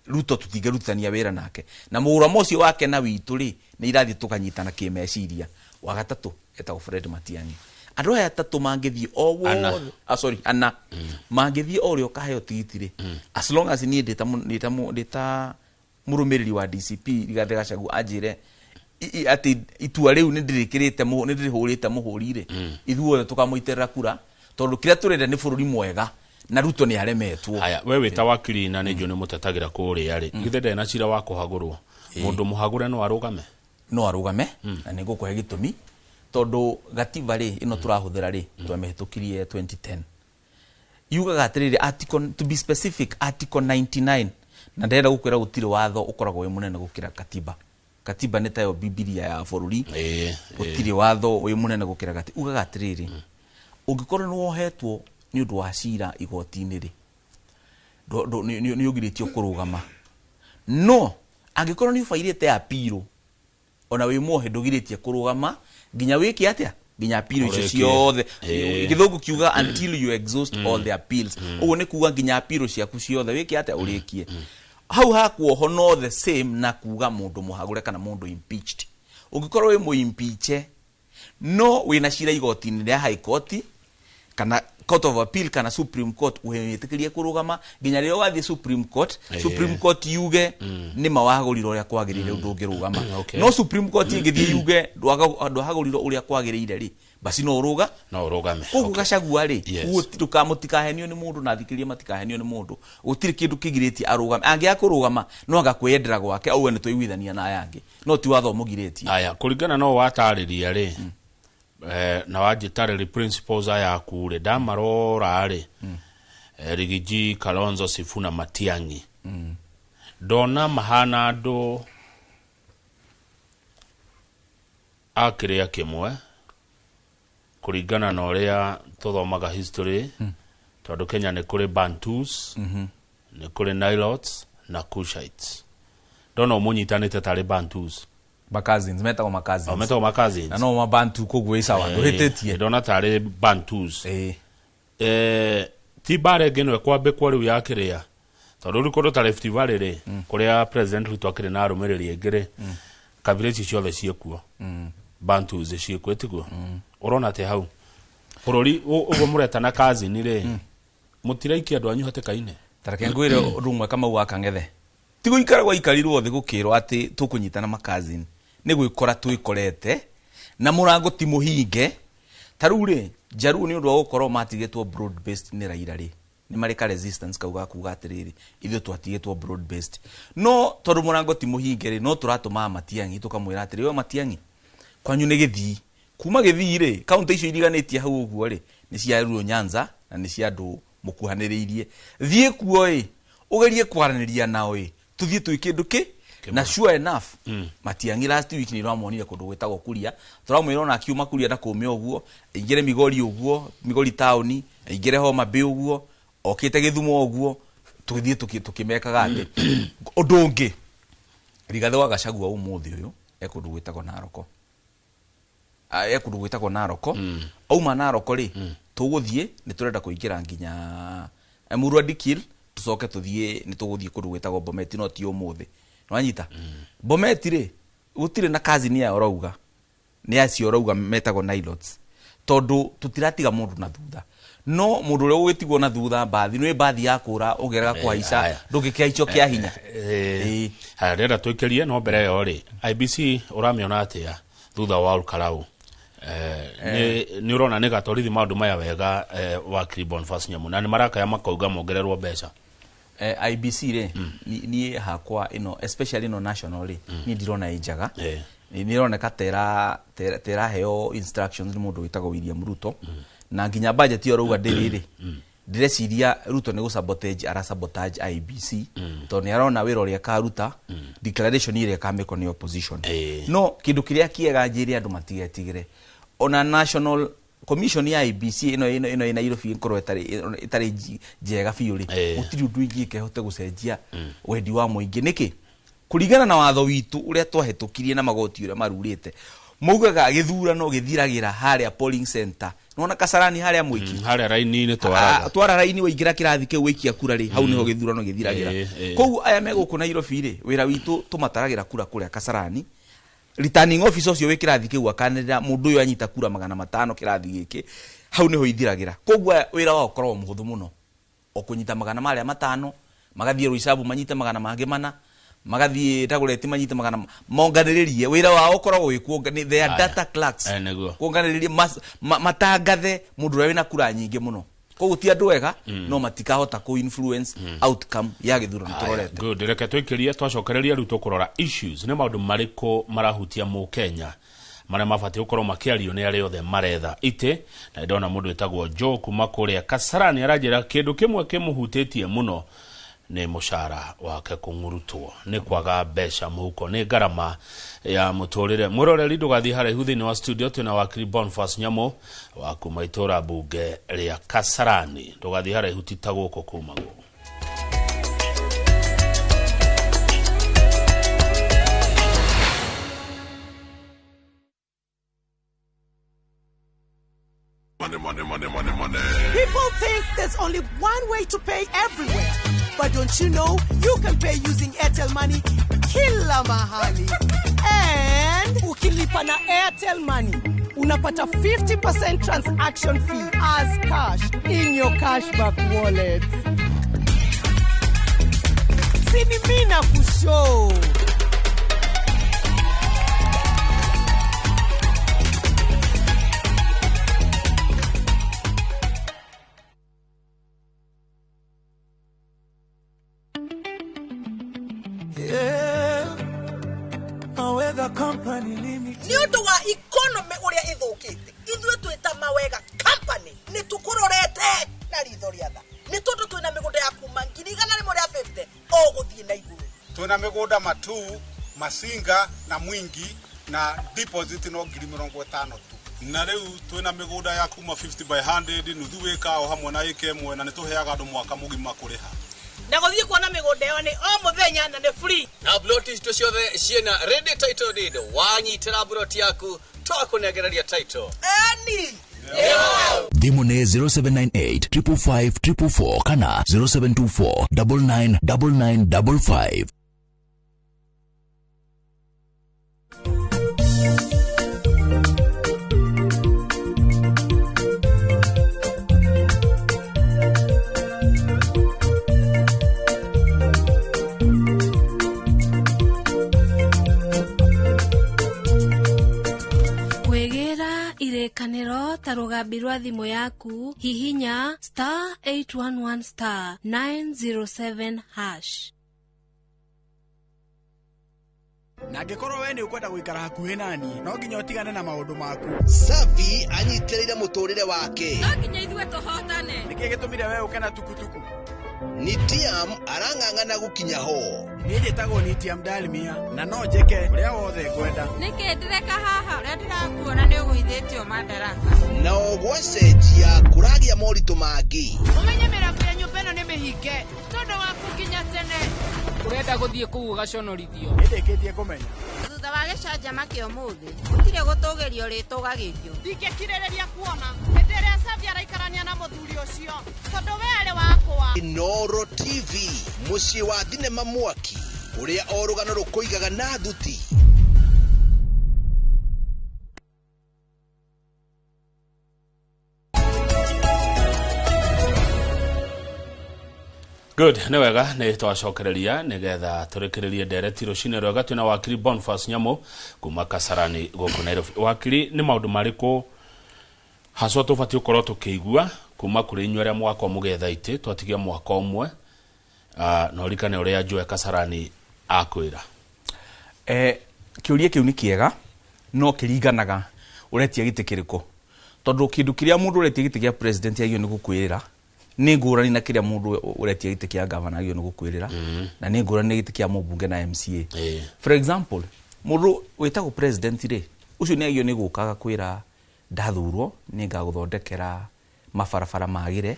Ruto tũtingĩrutithania wĩra nake, na mũrũgamo ũcio wake na witũ rĩ, nĩ irathiĩ tũkanyitana kĩmeciria. Wa gatatũ etagwo Fred Matiang'i. Andũ aya atatũ mangĩthiĩ o wothe, ah, sorry, ana mangĩthiĩ o ũrĩa ũkaheo tigiti rĩ, as long as niĩ ndĩ ta mũrũmĩrĩri wa DCP Rigathĩ Gachagua anjĩre atĩ itua rĩu nĩ ndĩrĩkĩrĩte, nĩ ndĩrĩhũrĩte mũhũri rĩ, ithuothe tũkamũitĩrĩra kura, tondũ kĩrĩa tũrenda nĩ bũrũri mwega na Ruto nĩ aremetwo. Haya, we wĩ ta wakiri na nĩ njũĩ nĩ mũtetagĩra kũrĩa rĩ, githĩ ndarĩ na cira wa kũhagũrwo? Mũndũ mũhagũre no arũgame? No arũgame, na nĩ ngũkũhe gĩtũmi, tondũ gatiba rĩ, ĩno tũrahũthĩra rĩ, twamĩhĩtũkirie 2010, yugaga atĩrĩrĩ, article, to be specific, article 99, na ndĩrenda gũkwĩra gũtirĩ watho ũkoragwo wĩ mũnene gũkĩra katiba. Katiba nĩ tayo bibilia ya bũrũri. Gũtirĩ watho wĩ mũnene gũkĩra gatiba. Ugaga atĩrĩrĩ, ũngĩkorwo nĩ wohetwo nĩ ũndũ wa cira igoti-inĩ rĩ, nĩ ũgirĩtio kũrũgama, no angĩkorwo nĩ ũbairĩte apiro ona wĩ muohe, ndũgirĩtie kũrũgama nginya wĩke atĩa? Nginya apiro icio Ũrĩkie. ciothe. Gĩthũngũ kiuga "until you exhaust all the appeals". Ũguo nĩ kuga nginya apiro ciaku ciothe wĩke atĩa? Ũrĩkie. Hau hakuoho no the same na kuga mũndũ mũhagũre kana mũndũ impeached. Ũngĩkorwo wĩ mũimpeache no wĩna cira igoti-inĩ rĩa High Court kana Court of Appeal kana Supreme Court, wĩtĩkĩrie kũrũgama nginya rĩrĩa ũgathiĩ Supreme Court. Supreme Court yuge nĩ ma wahagũrirwo ũrĩa kwagĩrĩire, ndũngĩrũgama. No Supreme Court ĩngĩthiĩ yuge ndwahagũrirwo ũrĩa kwagĩrĩire rĩ, basi no ũrũga. No ũrũgame. Koguo Gachagua rĩ, mũtikahenio nĩ mũndũ, na thikĩrĩria matikahenio nĩ mũndũ, gũtirĩ kĩndũ kĩgirĩtie arũgame. Angĩaga kũrũgama, no anga kwĩyendera gwake, auge nĩ twaiguithania na aya angĩ, no ti watho ũmũgirĩtie. Aya, kũringana no watarĩria rĩ, na wanjĩtarĩri principles aya aku rĩ, ndamarora rĩ, Rigiji, Kalonzo, Sifuna, Matiang'i, ndona mahana andũ a kĩrĩa kĩmwe kũringana na ũrĩa tũthomaga history, tondũ Kenya nĩ kũrĩ Bantus, nĩ kũrĩ Nilotes na Cushites. Ndona ũmũnyitanĩte tarĩ Bantus. Macousins, metagwo macousins. O metagwo macousins. Na no mabantu, koguo ĩ sawa, ndũhĩtĩtie. Ndona tarĩ Bantus. Ti mbara ĩngĩ ĩno ĩkwambĩkwo rĩu ya kĩrĩa, tondũ rĩu kũndũ ta Rift Valley rĩ, kũrĩa President Ruto akĩrĩ na arũmĩrĩri aingĩ rĩ, kabira ici ciothe ciĩkuo, Bantus ciĩkuo, ĩtiguo? Ũrona atĩ hau bũrũri ũguo mũretana cousin rĩ, mũtiraikia andũ anyu hatĩka-inĩ? Tareke ngwĩre ũndũ ũmwe, Kamau wa Kang'ethe, ti gũikara gwaikarirwo thĩ gũkĩrwo atĩ tũkũnyitana macousin, nĩ gwĩkora twĩkorete na mũrango ti mũhinge. Ta rĩu rĩ, Njaruo nĩ ũndũ wa gũkorwo matigĩtwo broad based nĩ Raila rĩ, nĩ marĩ ka resistance kau ga kuga atĩrĩrĩ, ithuĩ twatigĩtwo broad based, no tondũ mũrango ti mũhinge rĩ, no tũratũmaga Matiang'i, tũkamwĩra atĩrĩ, we Matiang'i, kwanyu nĩ Gĩthii, kuma Gĩthii rĩ, kaunti icio iriganĩtie hau ũguo rĩ, nĩ cia Luo Nyanza na nĩ cia andũ mũkuhanĩrĩirie, thiĩ kuo ĩ, ũgerie kwaranĩria nao ĩ, tũthiĩ twĩ kĩndũ kĩ na sure enough, Matiang'i last week nĩ ũramuonire kũndũ gwĩtagwo Kuria. Tũramwĩra ona akiuma Kuria ndakũme ũguo, aingĩre Migori ũguo, Migori taũni, aingĩre Homa Bay ũguo, okĩte Gĩthumo ũguo, tũgĩthiĩ tũkĩmekaga atĩ ũndũ ũngĩ. Rigathĩ wa Gachagua ũmũthĩ ũyũ e kũndũ gwĩtagwo Naroko. E kũndũ gwĩtagwo Naroko. Auma Naroko rĩ, tũgũthiĩ, nĩ tũrenda kũingĩra nginya Emurua Dikirr, tũcoke tũthiĩ, nĩ tũgũthiĩ kũndũ gwĩtagwo Bometi, no ti ũmũthĩ. Nĩwanyita? Bometi rĩ, gũtirĩ na cousin yao ũrauga nĩ acio ũrauga metagwo Nilotes, tondũ tũtiratiga mũndũ na thutha, no mũndũ ũrĩa ũgũgĩtigwo na thutha, mbathi nĩ mbathi ya kũra, ũngĩrega kũhaica, Haya. ndũngĩkĩhaicio kĩa hinya. Haya, ndĩrenda tũikĩrie, no mbere ĩyo rĩ, IEBC ũramĩona atĩa thutha wa Olkalou? Nĩ ũrona nĩ gatwarithi maũndũ maya wega, wakiri Boniface Nyamu, na nĩ marakaya makauga mongererwo mbeca? IEBC rĩ, niĩ hakwa ĩno, especially ĩno national rĩ, niĩ ndirona ĩ njega. Nĩ ĩroneka tera heo instructions nĩ mũndũ wĩtagwo William Ruto, na nginya budget ĩyo ũrauga ndĩrĩ rĩ, ndĩreciria Ruto nĩ gũsabotage, ara sabotage IEBC, tondũ nĩ arona wĩra ũrĩa akaruta, declaration ĩrĩa ĩkamĩkwo nĩ opposition. No kĩndũ kĩrĩa kĩega njĩre andũ matigetigĩre, ona national commission ya IEBC ĩno ĩ Nairobi ĩkorwo ĩtarĩ njega biũ rĩ, gũtirĩ ũndũ ingĩka ĩhote gũcenjia wendi wa mũingĩ. Nĩkĩ? Kũringana na watho witũ ũrĩa twahĩtũkirie na magoti ũrĩa marurĩte, maugaga gĩthurano gĩthiragĩra harĩa polling center, nĩwona Kasarani harĩa mũiki? Harĩa raini-inĩ twaraga. Twara raini, waingĩra kĩrathi kĩu, waikia kura rĩ, hau nĩho gĩthurano gĩthiragĩra. Koguo aya me gũkũ Nairobi rĩ, wĩra witũ tũmataragĩra kura kũrĩa Kasarani. Returning officer ũcio wĩ kĩrathi kĩu akanĩrĩra mũndũ ũyũ anyita kura 500 kĩrathi gĩkĩ, hau nĩho ithiragĩra. Koguo wĩra wao ũkoragwo mũhũthũ mũno, o kũnyita 500, magathiĩ Roysambu manyite 400, magathiĩ Dagoretti manyite 100, monganĩrĩrie. Wĩra wao ũkoragwo wĩ kuonga, they are data clerks, kuonganĩrĩria matangathe mũndũ ũrĩa wĩna kura nyingĩ mũno. Koguo ti andũ ega, no matikahota ku influence outcome ya gĩthurano tũrorete. Good, reke twĩkĩrie twacokereria rĩu tũkũrora issues nĩ maũndũ marĩkũ marahutia mũkenya marĩa mabatiĩ gũkorwo makĩario nĩ arĩa othe maretha itĩ. Na ndona mũndũ wĩtagwo Joe kuma kũrĩa Kasarani aranjĩra kĩndũ kĩmwe kĩmũhutĩtie mũno nĩ mũcara wake kũng'urutwo nĩ kwaga mbeca mũhuko nĩ ngarama ya mũtũrĩre. Mwĩroreri ndũgathiĩ haraihu, thĩinĩ wa studio twĩna wakiri Boniface Nyamu wa kuma itũra mbunge rĩa Kasarani. Ndũgathiĩ haraihu, ti ta gũkũ kumagwo. Money, money, money, money, money. People think there's only one way to pay everywhere. But don't you know you can pay using Airtel Money kila mahali. And ukilipa na Airtel Money, unapata 50% transaction fee as cash in your cashback wallet. Sini mina kushow. Nĩ ũndũ wa economy ũrĩa ĩthũkĩte, ithuĩ twĩta Mawega Company nĩ tũkũrorete na ritho rĩa tha, nĩ tondũ twĩna mĩgũnda ya kuma 150,000 o gũthiĩ na igũrũ. Twĩna mĩgũnda Matuu, Masinga na Mwingi na deposit no 50,000 tu. Na rĩu twĩna mĩgũnda ya kuma 50 by 100, nuthu ĩka o hamwe na ĩka ĩmwe, na nĩ tũheaga andũ mwaka mũgima kũrĩha. Na gũthiĩ kuona mĩgũnda ĩyo nĩ o mũthenya na nĩ free. Na ploti citũ ciothe ciĩna ready title deed. Wanyitĩra ploti yaku twakũnengereria title. Eni Thimũ nĩ 0798 555 444 kana 0724 99 99 55. Irĩkanĩro ta rũgambi rwa thimũ yaku, hihinya star 811 star 907 hash. Na angĩkorwo we nĩ ũkwenda gũikara hakuhĩ nani, no nginya ũtigane na maũndũ maku. Safi anyitĩrĩire mũtũrĩre wake. No nginya ithuĩ tũhotane. Nĩkĩ gĩtũmire we ũke na tukutuku? Nitiam arang'ang'ana gũkinya ho. Niĩ njĩtagwo Nitiam Dalmia na no njĩke ũrĩa wothe ngwenda. Nĩkĩ ndĩreka haha? Ũrĩa ndĩrakuona nĩ ũgũithĩtio madaraka. Na ogwacenjia kũragĩa moritũ mangĩ. Ũmenye mĩrango ya nyũmba ĩno nĩ mĩhinge tondũ waku nginya tene. Ũrenda gũthiĩ kũu ũgaconorithio. Nĩndĩkĩtie kũmenya. Thutha wa gĩcanjama kĩa ũmũthĩ, gũtirĩ gũtũgĩrio rĩtũgagĩrio. Ndingĩkirĩrĩria kuona hĩndĩ ĩrĩa Safi araikarania na mũthuri ũcio, tondũ we arĩ wakwa. Inooro TV, mũciĩ wa thinema mwaki, ũrĩa o rũgano rũkũigaga na thuti. Good, nĩ wega nĩ twacokereria nĩgetha tũrĩkĩrĩrie ndereti rũcinĩ rwega. Twĩna wakiri Boniface Nyamu kuma Kasarani gũkũ Nairobi. Wakiri, nĩ maũndũ marĩkũ haswa tũbatiĩ gũkorwo tũkĩigua kuma kũrĩ inyuĩ arĩa mwakorwo mũgĩetha itĩ? Twatigia mwaka ũmwe, na ũririkane ũrĩa Joe Kasarani akwĩra. Kĩũria kĩu nĩ kĩega, no kĩringanaga ũretia gĩtĩ kĩrĩkũ, tondũ kĩndũ kĩrĩa mũndũ ũretia gĩtĩ kĩa president agĩrĩirwo nĩ gũkwĩrĩra nĩ ngũrani na kĩrĩa mũndũ ũretia gĩtĩ kĩa gavana agĩrĩirwo nĩ gũkwĩrĩra, na nĩ ngũrani na gĩtĩ kĩa mũmbunge na MCA. For example, mũndũ wĩtagwo president rĩ, ũcio nĩ agĩrĩirwo nĩ gũka agakwĩra ndathurwo nĩ ngagũthondekera mabarabara magĩre,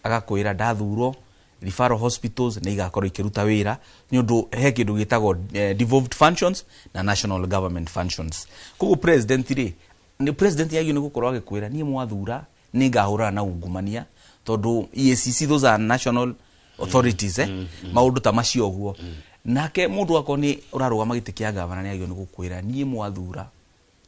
agakwĩra ndathurwo referral hospitals nĩ igakorwo ikĩruta wĩra, nĩ ũndũ he kĩndũ gĩtagwo devolved functions na national government functions. Koguo president rĩ, nĩ president agĩrĩirwo nĩ gũkorwo agĩkwĩra niĩ mwathura nĩ ngahũrana na ungumania, tondũ EACC, those are national authorities, maũndũ ta macio ũguo. Nake mundu akorwo ni urarugama giti kia gavana ni agio ni gukwira nie mwathura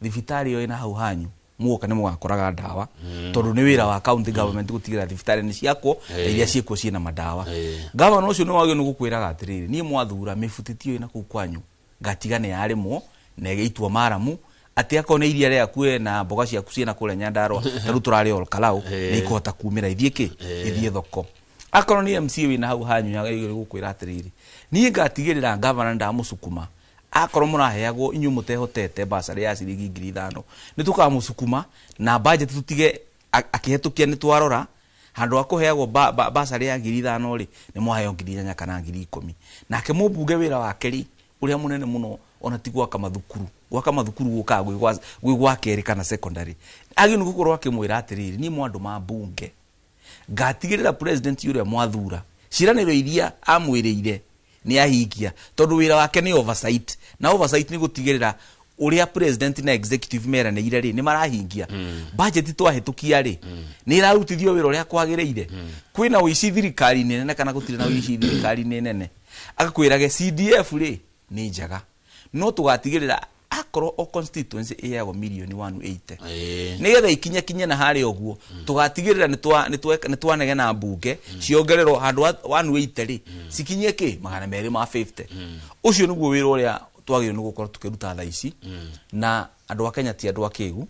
thibitari yo ina hau hanyu muoka ni mugakoraga ndawa tondu ni wira wa county government gutigira thibitari ni ciakwo iria ciekuo ciina madawa. Gavana ucio ni wagio ni gukwiraga atiriri nie mwathura mibutitio ina kuu kwanyu ngatiga ni yarimwo na igiitwo maramu ati akorwo ni iria riaku na mboga ciaku ciina kuria Nyandarua taru turari ol Kalau ni ikuhota kumira ithie ki ithie thoko. Akorwo ni MC wina hau hanyu yagĩrĩirwo gũkwĩra atĩrĩrĩ niĩ ngatigĩrĩra gavana ndamusukuma akorwo mũraheagwo inyuĩ mũtehotete basarĩ ya ciringi 5,000 nĩ tũkamusukuma na budget tũtige akĩhetũkia nĩ twarora handũ ha kũheagwo basarĩ ya 5,000 rĩ nĩ mwaheo 8,000 kana 10,000. Nake mũmbunge wĩra wake rĩ ũrĩa mũnene mũno ona ti gwaka mathukuru gũkaga gwĩ gwa kerĩ kana secondary agĩrĩirwo nĩ gũkorwo akĩmwĩra atĩrĩrĩ niĩ mwandũ ma mbunge ngatigirira president uria mwathura ciraniro iria amwiriire ni ahingia tondu wira wake ni oversight na oversight ni gutigirira uria president na executive meranĩire ri ni marahingia. Budget twahitukia ri ni irarutithio wira uria kwagiriire. Kwina uici thirikari-inĩ nene kana gutire na uici thirikari-inĩ nene agakwirage CDF ri ni njega no tugatigirira akorwo o constituency iheagwo milioni 180 nigetha ikinya kinya na hari uguo tugatigirira ni twanegena mbunge ciongererwo handu 180 ri cikinye ki 250. Ucio niguo wira uria twagĩrĩirwo nĩ gũkorwo tukiruta thaa ici na andu a Kenya ti andu akigu.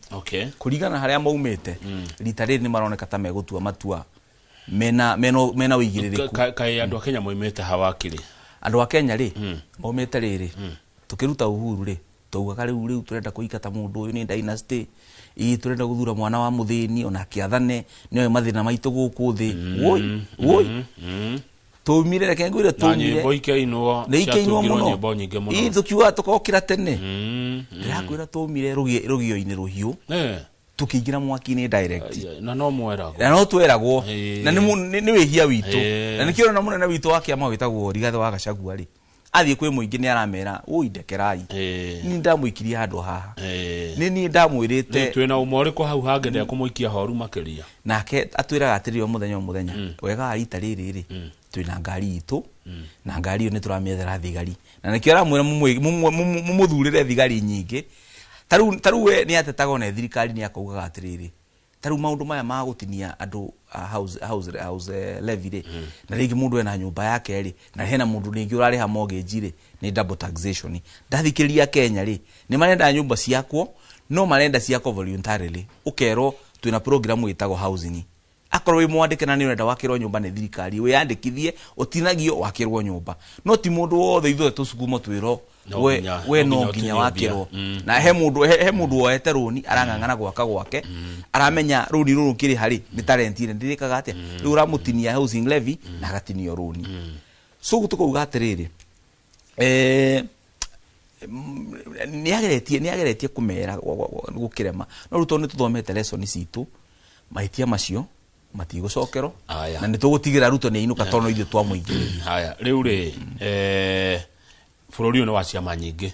Kuringana haria maumite rita riri ni maroneka ta megutua matua mena mena uigiririku. Kai andu a Kenya moimite hawakiri andu a Kenya ri maumite riri tukiruta Uhuru ri tuugaga riu turenda kuingata mundu uyu ni dynasty ii turenda guthura mwana wa muthini ona akiathane nioe mathina maitu guku thi woi woi tumire reke ngwire tumire nyimbo ikeinwo ni ikeinwo muno nyimbo nyingi muno ii tukiuga tukokira tene ndirakwira tumire rugio-ini ruhiu tukiingira mwaki-ini direct na no mweragwo na no tweragwo na ni wihia witu na nikio na munene witu wa kiama witagwo Rigathi wa Gachagua ri athie kwi muingi ni aramera ui ndekerai ni ndamwikirie handu haha ni ni ndamwirite twina umwe uriku hau hangi ndekumuikia horu makiria nake atwiraga atiri o muthenya wega wa rita riri ri twina ngari itu na ngari iyo ni turamiethera thigari na nikio aramwira mumuthurire thigari nyingi taru we ni atetaga na thirikari ni akaugaga atiriri taru maundu maya ma gutinia andu house levy ri na ringi mundu ena nyumba yake ri na hena mundu ringi urariha mortgage ri ni double taxation. Ndathikiriria Kenya ri ni marenda nyumba ciakwo no marenda ciakwo voluntarily ukerwo twina program itagwo housing akorwo wi mwandike na ni urenda wakirwo nyumba ni thirikari wiyandikithie utinagio wakirwo nyumba no ti mundu wothe ithuĩ tusukumo twirwo we no nginya wakirwo na he mundu woete runi arang'ang'ana gwaka gwake aramenya runi ruru kiri hari ni talent ine ndirikaga atia riu uramutinia housing levy na agatinio runi. So gutukuga atiriri ni ageretie kumera gukirema no ruto ni tuthomete lesson citu mahitia macio matigucokerwo na ni tugutigira Ruto ni inuka tono ithuĩ twamũingĩrĩria. Haya riu ri bũrũri ũyũ nĩ wa ciama nyingĩ.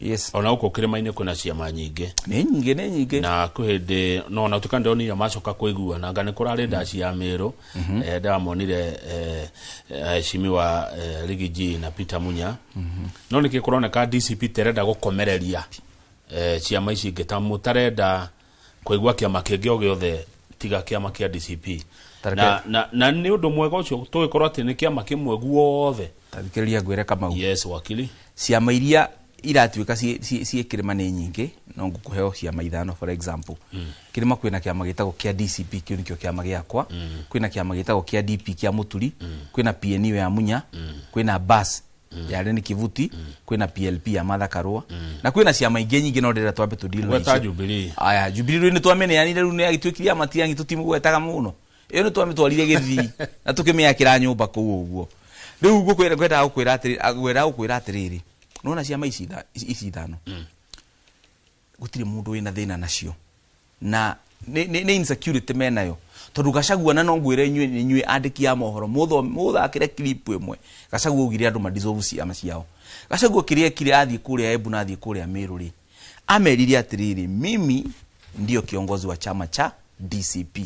Yes. Ona gũkũ kĩrĩma-inĩ kwĩna ciama nyingĩ. Nĩ nyingĩ. Na kwĩ hĩndĩ no ona tuka ndonire macoka kũiguana anga nĩ kũrarĩ ndaci ya Meru. Ndamonire heshimiwa Riggy G na Peter Munya. No nĩkĩ kũroneka DCP terenda gũkomereria ciama ici ingĩ ta mũtarenda kũigua kĩama kĩngĩ o gĩothe tiga kĩama kĩa DCP. Na nĩ ũndũ mwega ũcio tũgĩkorwo atĩ nĩ kĩama kĩmwe guothe. Tathikĩrĩria ngwĩre Kamau. Yes, wakili. Ciama iria iratuĩka ciĩ kĩrĩma nĩ nyingĩ no ngũkũheo ciama ithano for example. Kĩrĩma kwĩna kĩama gĩtagwo kĩa DCP kĩu nĩkĩo kĩama gĩakwa. Kwĩna kĩama gĩtagwo kĩa DP kĩa Mũturi, kwĩna PNU ya Munya, kwĩna BAS ya Leni Kivuti, kwĩna PLP ya Martha Karua na kwĩna ciama ingĩ nyingĩ no ndĩrenda twambe tũ deal na Gweta Jubilee. Aya Jubilee rĩu nĩ twameneanire rĩu nĩ agĩtuĩkirie Matiang'i tũtimũgwetaga mũno ĩyo nĩ twamĩtwarire gĩthii na tũkĩmĩakĩra nyũmba kũu ũguo. Rĩu ngũkwĩra ngwendaga gũkwĩra atĩrĩrĩ nona ciama ici ithano gũtirĩ mũndũ wĩna thĩna nacio na nĩ insecurity menayo tondu Gachagua na no ngwĩre inyuĩ andĩki a mohoro mũthakĩre clip ĩmwe Gachagua augire andũ madissolve ciama ciao. Gachagua kĩrĩa ekire athiĩ kũrĩa Embu na athiĩ kũrĩa Meru rĩ amerire atĩrĩrĩ mimi ndio kiongozi wa chama cha DCP.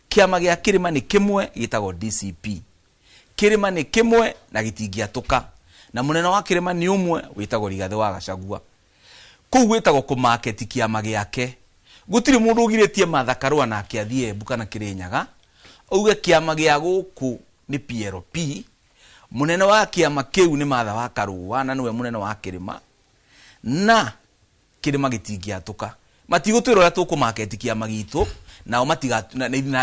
Kĩama gĩa kĩrĩma nĩ kĩmwe gĩtagwo DCP. Kĩrĩma nĩ kĩmwe na gĩtingĩatũka Na munene wa kirima ni umwe witagwo Rigathi wa Gachagua. Kuu gwitagwo kumaketi kiama giake. Gutiri mundu ugiritie Martha Karua nake athie Embu kana Kirinyaga auge kiama gia guku ni PLP. Munene wa kiama kiu ni Martha wa Karua na niwe munene wa kirima, na kirima gitingiatuka. Matigutwira uria tukumaketi kiama gitu, nao matiga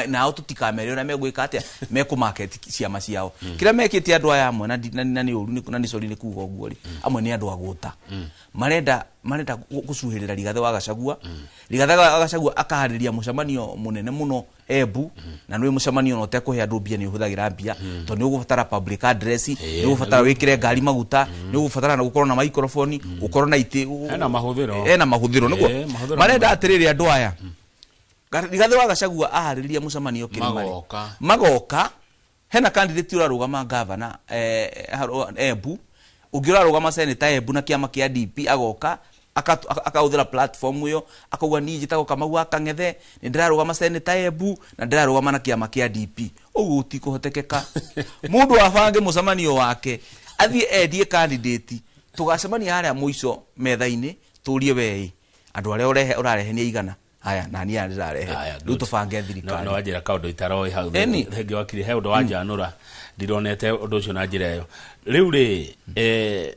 nao tutikamere uria megwika atia mekumaketi ciama ciao. Kiria mekite andu aya amwe na ni uru na ni sorry ni kuga uguo ri, amwe ni andu aguta. Marenda gucuhirira Rigathi wa Gachagua. Rigathi wa Gachagua akahariria mucemanio munene muno Embu, na nĩ mucemanio no ũtekũhe andũ mbia nĩ ũhũthagĩra mbia, tondũ nĩ ũgũbatara public address, nĩ ũgũbatara wĩkĩre ngari maguta, nĩ ũgũbatara na gũkorwo na microphone, ũkorwo na itĩ, hena mahũthĩro, hena mahũthĩro. Nĩguo marenda atĩrĩrĩ andũ aya, Rigathi wa Gachagua aharĩria mucemanio kĩrĩma magoka, hena candidate ũrarũgama governor Embu, ũngĩ ũrarũgama senator Embu na kĩama kĩa DP agoka akahũthĩra platform ĩyo akauga niĩ njĩtagwo Kamau wa Kang'ethe, nĩ ndĩrarũgama senator Embu na ndĩrarũgama na kĩama kĩa DP. Ũguo gũtikũhotekeka. Mũndũ abange mũcemanio wake athiĩ endie candidate, tũgacemania harĩa mũico metha-inĩ tũrie wee andũ arĩa ũrarehe nĩ aigana. Haya na niĩ ndĩrarehe rĩu tũbange thirikari. No wanjĩra kaũndũ itaroĩ hau thengi wakiri he ũndũ wanjanũra ndironete ũndũ ũcio na njĩra ĩyo. Rĩu rĩ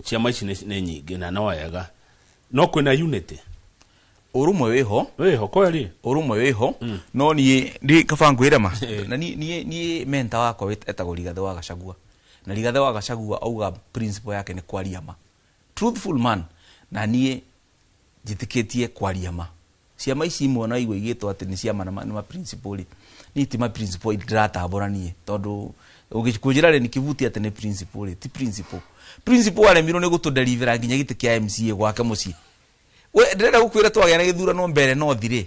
ciama ici nĩ nyingĩ na no wega, no kwĩna unity, ũrũmwe wĩho, wĩho kweli, ũrũmwe wĩho. No niĩ ndi kaba ngwĩre ma na niĩ mentor wakwa etagwo Rigathi wa Gachagua, na Rigathi wa Gachagua auga principle yake nĩ kwaria ma, truthful man, na niĩ njĩtĩkĩtie kwaria ma. Ciama ici imwe na igwe igĩtwo atĩ nĩ ciama na ma principle rĩ, niĩ ti ma principle ndĩratambũra niĩ, tondũ ũgĩkũnjĩra rĩ nĩ kĩbuti atĩ nĩ principle rĩ, ti principle. Principle aremirwo nĩ gũtũdelivera nginya gĩtĩ kĩa MCA gwake mũciĩ. We ndĩrenda gũkwĩra twagĩa na gĩthurano mbere no thirĩ,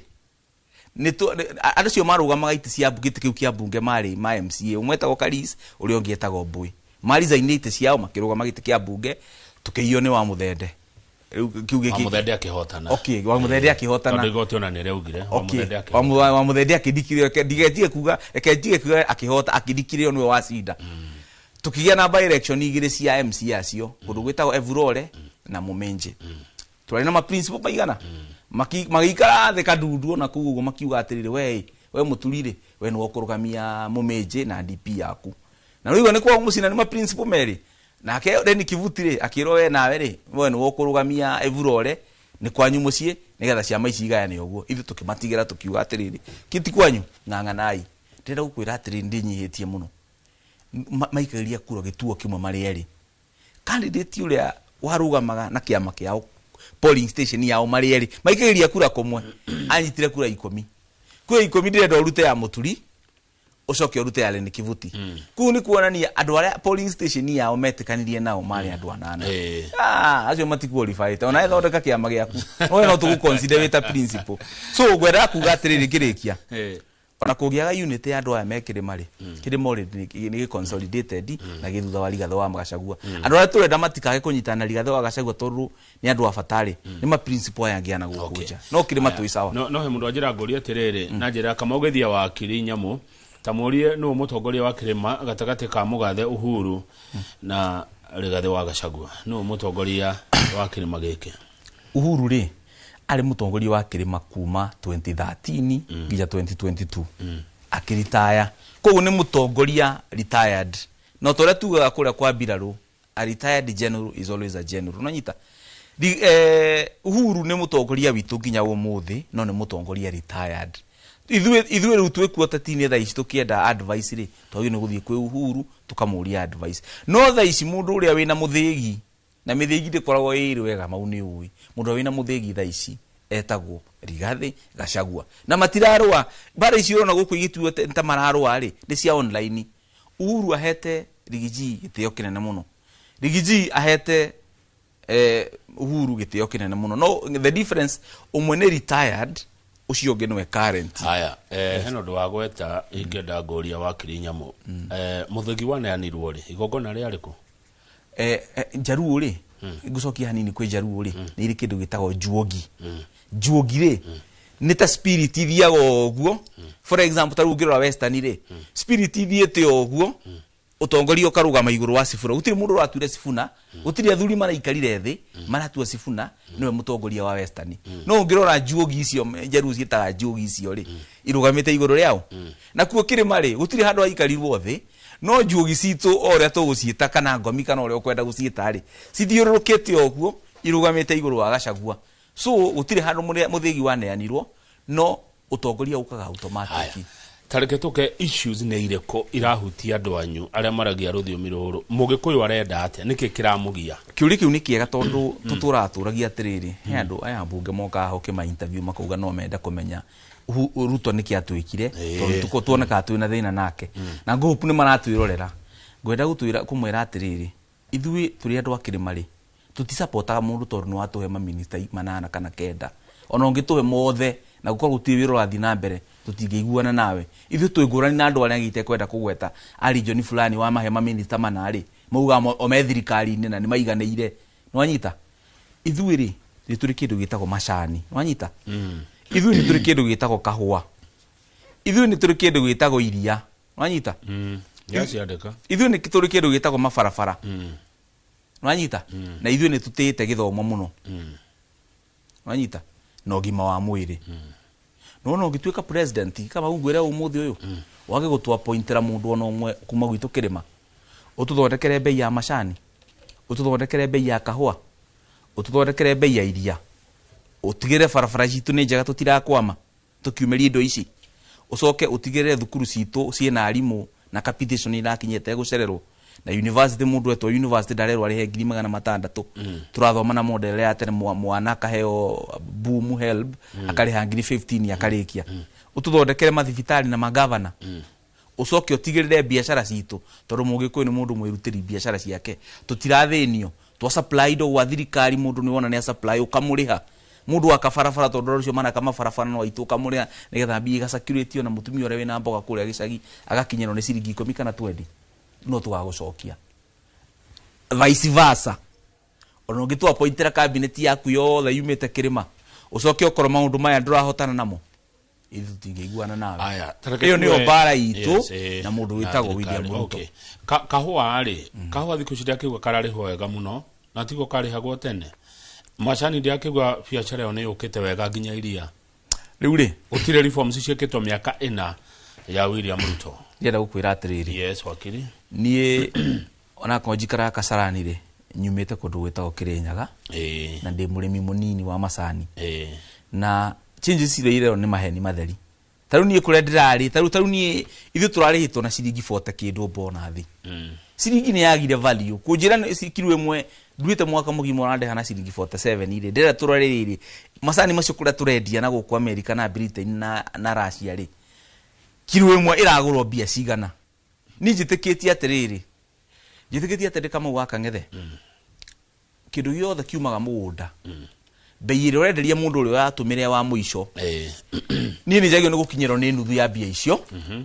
andũ acio marũgamaga itĩ cia gĩtĩ kĩu kĩa mbunge marĩ ma MCA, ũmwe etagwo Karis, ũrĩa ũngĩ etagwo Mbui. Marizainĩ itĩ ciao makĩrũgama gĩtĩ kĩa mbunge, tũkĩiywo nĩ wa Mũthende. Wa Mũthende akĩhotana. Okay, wa Mũthende akĩhotana. Tondũ igoti ona nĩ rĩaugire, wa Mũthende akĩhotana. Wa Mũthende akĩndikire, ndigetie kuga, reke ndige kuga akĩhota, akĩndikire nĩwe wacinda. Tukĩgĩa na by election igĩrĩ cia MCA acio, kũndũ gwĩtagwo Evurore na Mũmenje. Twarĩ na ma principle maigana. Magĩikara thĩ Kadundu ona kũu ũguo makiuga atĩrĩrĩ, we Mũturi rĩ, we nĩwe ũkũrũgamia Mũmenje na DP yaku. Na rĩu nĩ kwa mũcina nĩ ma principle merĩ. Nake Reni Kivuti rĩ akĩrwo we nawe rĩ, we nĩwe ũkũrũgamia Evurore, nĩ kwanyu mũciĩ, nĩgetha ciama ici igayane ũguo. Ithuĩ tũkĩmatigĩra tũkiuga atĩrĩrĩ, kĩ ti kwanyu, ng'ang'anai. Ndĩrenda gũkwĩra atĩrĩrĩ, ndĩnyihĩtie mũno. Maikagĩria kura gĩtuo kĩmwe marĩ erĩ. Candidate ũrĩa warũgamaga na kĩama kĩao polling station yao marĩ erĩ, maikagĩria kura kũmwe, anyitire kura 10. Kura 10 ndĩrenda ũrute ya Mũturi, ũcoke ũrute ya Leni Kivuti. Kũu nĩ kuonania andũ arĩa polling station yao metĩkanirie nao marĩ andũ 8. Acio matiqualified. Ona ethondeka kĩama gĩaku, we no tũgũconsider wĩ ta principle. So ngwendaga kuga atĩrĩrĩ ngĩrĩkia, ona kũngĩaga unity ya andũ aya me kĩrĩma rĩ, kĩrĩma already nĩ consolidated na gĩ thutha wa Rigathi wa Gachagua. Andũ arĩa tũrenda matikage kũnyitana na Rigathi wa Gachagua tondũ nĩ andũ a bata rĩ, nĩ ma principle aya angĩ ana gũkũ nja. No kĩrĩma twĩ sawa. No he mũndũ anjĩra ngũrie atĩrĩrĩ, na njĩra Kamau Gĩthia wa Kiri Nyamũ, ta mũrie nũ mũtongoria wa kĩrĩma gatagatĩ ka Mũgathe Uhuru na Rigathi wa Gachagua. Nũ mũtongoria wa kĩrĩma gĩkĩ? Uhuru rĩ arĩ mũtongoria wa kĩrĩma kuma 2013 nginya 2022. Akĩritaya. Koguo nĩ mũtongoria retired. No torĩa tugaga kũrĩa kwa mbirarũ, a retired general is always a general. Unanyita? Uhuru nĩ mũtongoria witũ nginya ũmũthĩ, no nĩ mũtongoria retired. Ithuĩ rĩu twĩkuo teti-inĩ thaa ici tũkĩenda advice rĩ, twagĩrĩirwo nĩ gũthiĩ kwĩ Uhuru tũkamũria advice. No thaa ici mũndũ ũrĩa wĩna mũthĩgi, na mĩthĩgi ndĩkoragwo ĩrĩ wega mau nĩ ũĩ, mũndũ ũrĩa wĩna mũthĩgi thaa ici etagwo Rigathi Gachagua. Na matirarũa, mbara ici ũrona gũkũ igĩtuo ta mararũa rĩ, nĩ cia online. Uhuru ahete Rigiji gĩtĩo kĩnene mũno. Rigiji ahete Uhuru gĩtĩo kĩnene mũno. No the difference, ũmwe nĩ retired, ũcio ũngĩ nĩwe current. Haya, hena ũndũ wa gweta ingĩenda ngũria wa Kiri Nyamũ. Mũthĩgi waneanirwo rĩ, igongona rĩarĩ kũ? Njaruo rĩ, ngũcokia hanini kwĩ Njaruo rĩ, nĩ irĩ kĩndũ gĩtagwo njuogi. Njuogi rĩ, nĩ ta spirit ithiaga ũguo. For example, ta rĩu ũngĩrora Western rĩ, spirit ithiĩte ũguo, Utongoria ukarugama iguru wa Sifuna. Gutiri mundu urature Sifuna, gutiri athuri maraikarire thi maratua Sifuna niwe mutongoria wa Western. No ungirora njuogi icio njeru ciitaga njuogi icio ri irugamite iguru riao. Na kuo kirima ri gutiri handu aikarirwo thi, no njuogi citu o uria tuguciita kana ngomi kana uria ukwenda guciita ri cithiururukite oguo irugamite iguru wa Gachagua. So gutiri handu muthigi waneanirwo, no utongoria ukaga automatic. Tareke tuke issues nä irĩkũ irahutia andũ anyu arĩa maragia rũthiomi rũrũ? Mũgĩkũyũ arenda atĩa? Nĩkĩ kĩramũgia? Kĩũria kĩu nĩ kĩega tondũ tũtũratũragia atĩrĩrĩ, he andũ aya mbunge mokaga ho kĩma interview makauga no menda kũmenya Ruto nĩkĩ atwĩkire, tondũ tuonekaga twĩna thĩna nake. Na ngũhũpu nĩ maratwĩrorera. Ngwenda gũtwĩra kũmwĩra atĩrĩrĩ, ithuĩ tũrĩ andũ a kĩrĩma rĩ, tũtisapotaga mũndũ tondũ nĩ watũhe maminista 8 kana 9. Ona ũngĩtũhe mothe na gũkorwo gũtirĩ wĩra ũrathiĩ na mbere, tũtingĩiguana nawe. Ithuĩ twĩ ngũrani na andũ arĩa angĩ itekwenda kũgweta a region fulani wa mahe maminista 4 rĩ, maugaga o me thirikari-inĩ na nĩ maiganĩire. Nĩwanyita? Ithuĩ rĩ, nĩ tũrĩ kĩndũ gĩtagwo macani. Nĩwanyita? Ithuĩ nĩ tũrĩ kĩndũ gĩtagwo kahũa. Ithuĩ nĩ tũrĩ kĩndũ gĩtagwo iria. Nĩwanyita? Ithuĩ nĩ tũrĩ kĩndũ gĩtagwo mabarabara. Nĩwanyita? Na ithuĩ nĩ tũtĩĩte gĩthomo mũno. Nĩwanyita? Na ũgima wa mwĩrĩ. No ũngĩtuĩka president kama ũngwĩre ũmũthĩ ũyũ wage gũtũapointĩra mũndũ ona ũmwe kuma gwitũ kĩrĩma, ũtũthondekere bei ya macani, ũtũthondekere bei ya kahũa, ũtũthondekere bei ya iria, ũtigĩrĩre barabara citũ nĩ njega tũtirakwama tũkiumĩria indo ici, ũcoke ũtigĩrĩre thukuru citũ ciĩna arimũ na capitation irakinyĩte gũcererwo, na university mũndũ etwo university ndarerwo arĩhe 600,000. Tũrathoma na model ya tene, mwana akaheo boom help akarĩha 15,000 akarĩkia. Ũtũthondekere mathibitarĩ na magavana. Ũcoke ũtigĩrĩre biacara citũ, tondũ mũgĩkũyũ nĩ mũndũ mwĩrutĩri biacara ciake. Tũtirathĩnio, twa supply indo gwa thirikari, mũndũ nĩ wona nĩ supply ũkamũrĩha. Mũndũ akabarabara tondũ ũcio manaka mabarabara no aitũ ũkamũrĩha nĩgetha mbia igacirculate, na mũtumia ũrĩa wĩna mboga kũrĩa gĩcagi agakinyĩrwo nĩ ciringi 10 kana 20, no tũgagũcokia. Vice versa, ona ũngĩtũapointĩra cabinet yaku yothe yumĩte kĩrĩma, ũcoke ũkorwo maũndũ maya ndũrahotana namo, ithuĩ tũtingĩiguana nawe. Ĩyo nĩyo mbara itũ na mũndũ wĩtagwo William Ruto. Kahũa rĩ, kahũa thikũ ici ndakĩigua kararĩhwo wega mũno, na tiguo karĩhagwo tene. Macani ndakĩigua biacara ĩyo nĩ yũkĩte wega nginya iria. Rĩu rĩ, gũtirĩ reforms ciĩkĩtwo mĩaka 4 ya William Ruto. Ndĩrenda gũkwĩra atĩrĩrĩ. Yes, wakiri. Niĩ onakorwo njikaraga Kasarani rĩ, nyumĩte kũndũ gwĩtagwo Kĩrĩnyaga, na ndĩ mũrĩmi mũnini wa macani. Na changes iria irerwo nĩ maheni matheri. Ta rĩu niĩ kũrĩa ndĩrarĩ, ta rĩu niĩ ithuĩ tũrarĩhĩtwo na ciringi 40 kĩndũ bonathi. Ciringi nĩ yagire value. Kũnjĩra nĩ kiro ĩmwe nduĩte mwaka mũgima ũrandĩha na ciringi 47 rĩ, ndĩrenda tũrore rĩrĩ macani macio kũrĩa tũrendia na gũkũ America na Britain na Russia rĩ, kiro ĩmwe ĩragũrwo mbia cigana? Niĩ njĩtĩkĩtie atĩrĩrĩ, njĩtĩkĩtie atĩrĩ Kamau wa Kang'ethe, kĩndũ gĩothe kiumaga mũgũnda, bei ĩrĩa ũrenderia mũndũ ũrĩa ũratũmĩra wa mũico, niĩ nĩ njagĩrĩirwo nĩ gũkinyĩrwo nĩ nuthu ya mbia icio,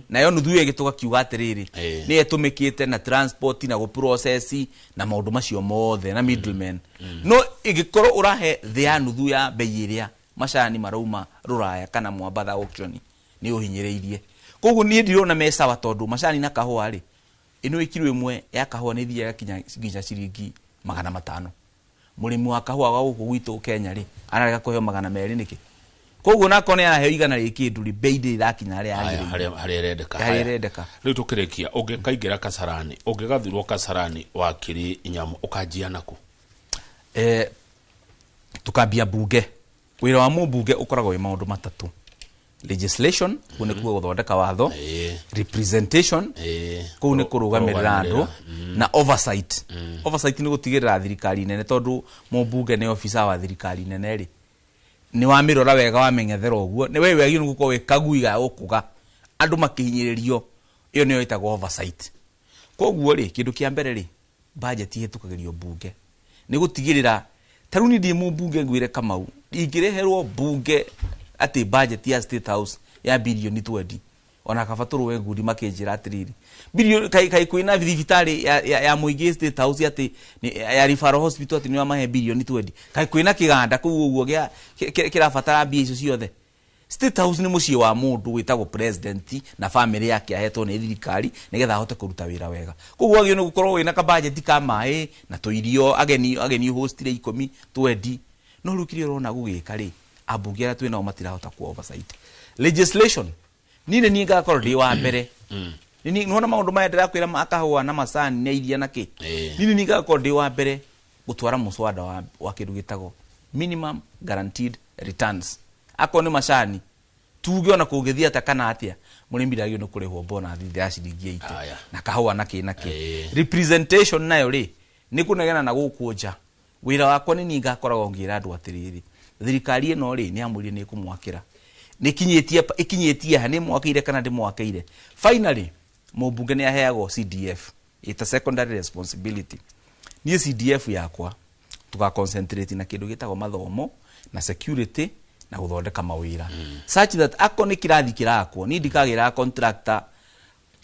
nayo nuthu ĩyo ĩgĩtũka kiuga atĩrĩrĩ, nĩ ĩtũmĩkĩte na transport na gũprocess na maũndũ macio mothe na middlemen. No ĩngĩkorwo ũrahe thĩ ya nuthu ya bei ĩrĩa macani marauma Rũraya kana Mwambatha auction, nĩ ũhinyĩrĩirie. Koguo niĩ ndirona me sawa, tondũ macani na kahũa rĩ, ĩno kiro ĩmwe ya kahũa nĩ ĩthiaga nginya ciringi 500. Mũrĩmi wa kahũa wa gũkũ gwitũ Kenya rĩ, ararega kũheo 200 nĩkĩ? Koguo nako nĩ araheo 100 rĩ kĩndũ rĩ, bei ndĩrĩ ĩrakinya harĩa yagĩrĩire. Harĩa ĩrendeka. Harĩa ĩrendeka. Rĩu tũkĩrĩkia, ũngĩkaingĩra Kasarani, ũngĩgathurwo Kasarani wakiri Nyamu, ũkanjia nakũ? Tũkambia mbunge. Wĩra wa mũmbunge ũkoragwo wĩ maũndũ matatũ. Legislation, kũu nĩ kuo gũthondeka watho, representation, kũu nĩ kũrũgamĩrĩra andũ, na oversight. Oversight nĩ gũtigĩrĩra thirikari nene, tondũ mũmbunge nĩ officer wa thirikari nene rĩ, nĩ wamĩrora wega wameng'ethera ũguo, nĩ we wagĩrĩirwo nĩ gũkorwo wĩ kagui ga gũkũga andũ makĩhinyĩrĩrio, ĩyo nĩyo ĩtagwo oversight. Koguo rĩ, kĩndũ kĩa mbere rĩ, budget ĩhĩtũkagĩrio mbunge nĩ gũtigĩrĩra, ta rĩu niĩ ndĩ mũmbunge ngwĩre Kamau, ingĩreherwo mbunge atĩ budget ya State House ya bilioni 20, ona kaba tũrũe ngundi makĩnjĩra atĩrĩrĩ, bilioni kai kwĩna thibitarĩ ya mũingĩ State House atĩ ya referral hospital atĩ nĩ wamahe bilioni 20, kai kwĩna kĩganda kũu ũguo kĩrabatara mbia icio ciothe. State House nĩ mũciĩ wa mũndũ wĩtagwo president na family yake ahetwo nĩ thirikari nĩgetha ahote kũruta wĩra wega. Koguo wagĩrĩirwo nĩ gũkorwo wĩna kabajeti ka maĩ na tũirio ageni hostire 10 20. No rĩu kĩrĩa ũrona gũgĩka rĩ, ambunge arĩa twĩ nao matirahota ku oversight legislation. Niĩ nĩ ngakorwo ndĩ wa mbere. Nĩ nĩwona maũndũ maya ndĩrakwĩra makahũa na macani na iria na kĩ. Niĩ nĩ ngakorwo ndĩ wa mbere gũtwara mũswada wa kĩndũ gĩtagwo minimum guaranteed returns. Akorwo nĩ macani tuge ona kũngĩthiĩ atĩa kana atĩa, mũrĩmi ndagĩrĩirwo nĩ kũrĩhwo bonus ya ciringi 80 na kahũa na kĩ na kĩ. Representation nayo rĩ nĩ kũnegena na gũkũ nja. Wĩra wakwa nĩ niĩ ngakoragwo ngĩra andũ atĩrĩrĩ, thirikari ĩno rĩ nĩ yamwĩrire nĩ ĩkũmwakĩra, nĩ ĩkinyĩtie ha, nĩ mwakĩire kana ndĩmwakĩire. Finally mũmbunge nĩ aheagwo CDF, ĩta secondary responsibility. Niĩ CDF yakwa tuga concentrate na kĩndũ gĩtagwo mathomo na security na gũthondeka mawĩra, such that ako nĩ kĩrathi kĩrakwo niĩ ndikagĩra contractor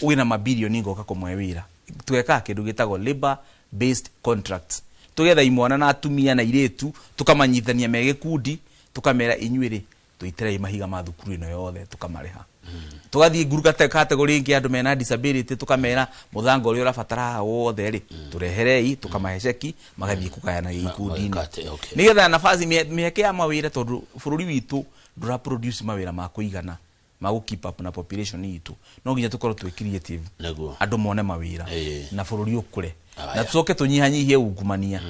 wĩna mabilioni ngoka kũmwe wĩra. Twekaga kĩndũ gĩtagwo labor based contracts, tugetha imwana na atumia na irĩtu tukamanyitania me gĩkundi, tukamera inyuĩ rĩ tũitĩrei mahiga ma thukuru ĩno yothe, tukamarĩha. Tugathiĩ nguru category ĩngĩ andũ mena disability, tukamera mũthanga ũrĩa ũrabatara haha wothe rĩ tũreherei, tukamahe ceki magathiĩ kũgayana gĩkundi-inĩ nĩgetha nafasi mĩeke ya mawĩra, tondũ bũrũri witũ ndũra produce mawĩra ma kũigana ma gũ keep up na population itũ. No nginya tũkorwo twĩ creative andũ mone mawĩra na bũrũri ũkũre, na tũcoke tũnyihanyihie ungumania.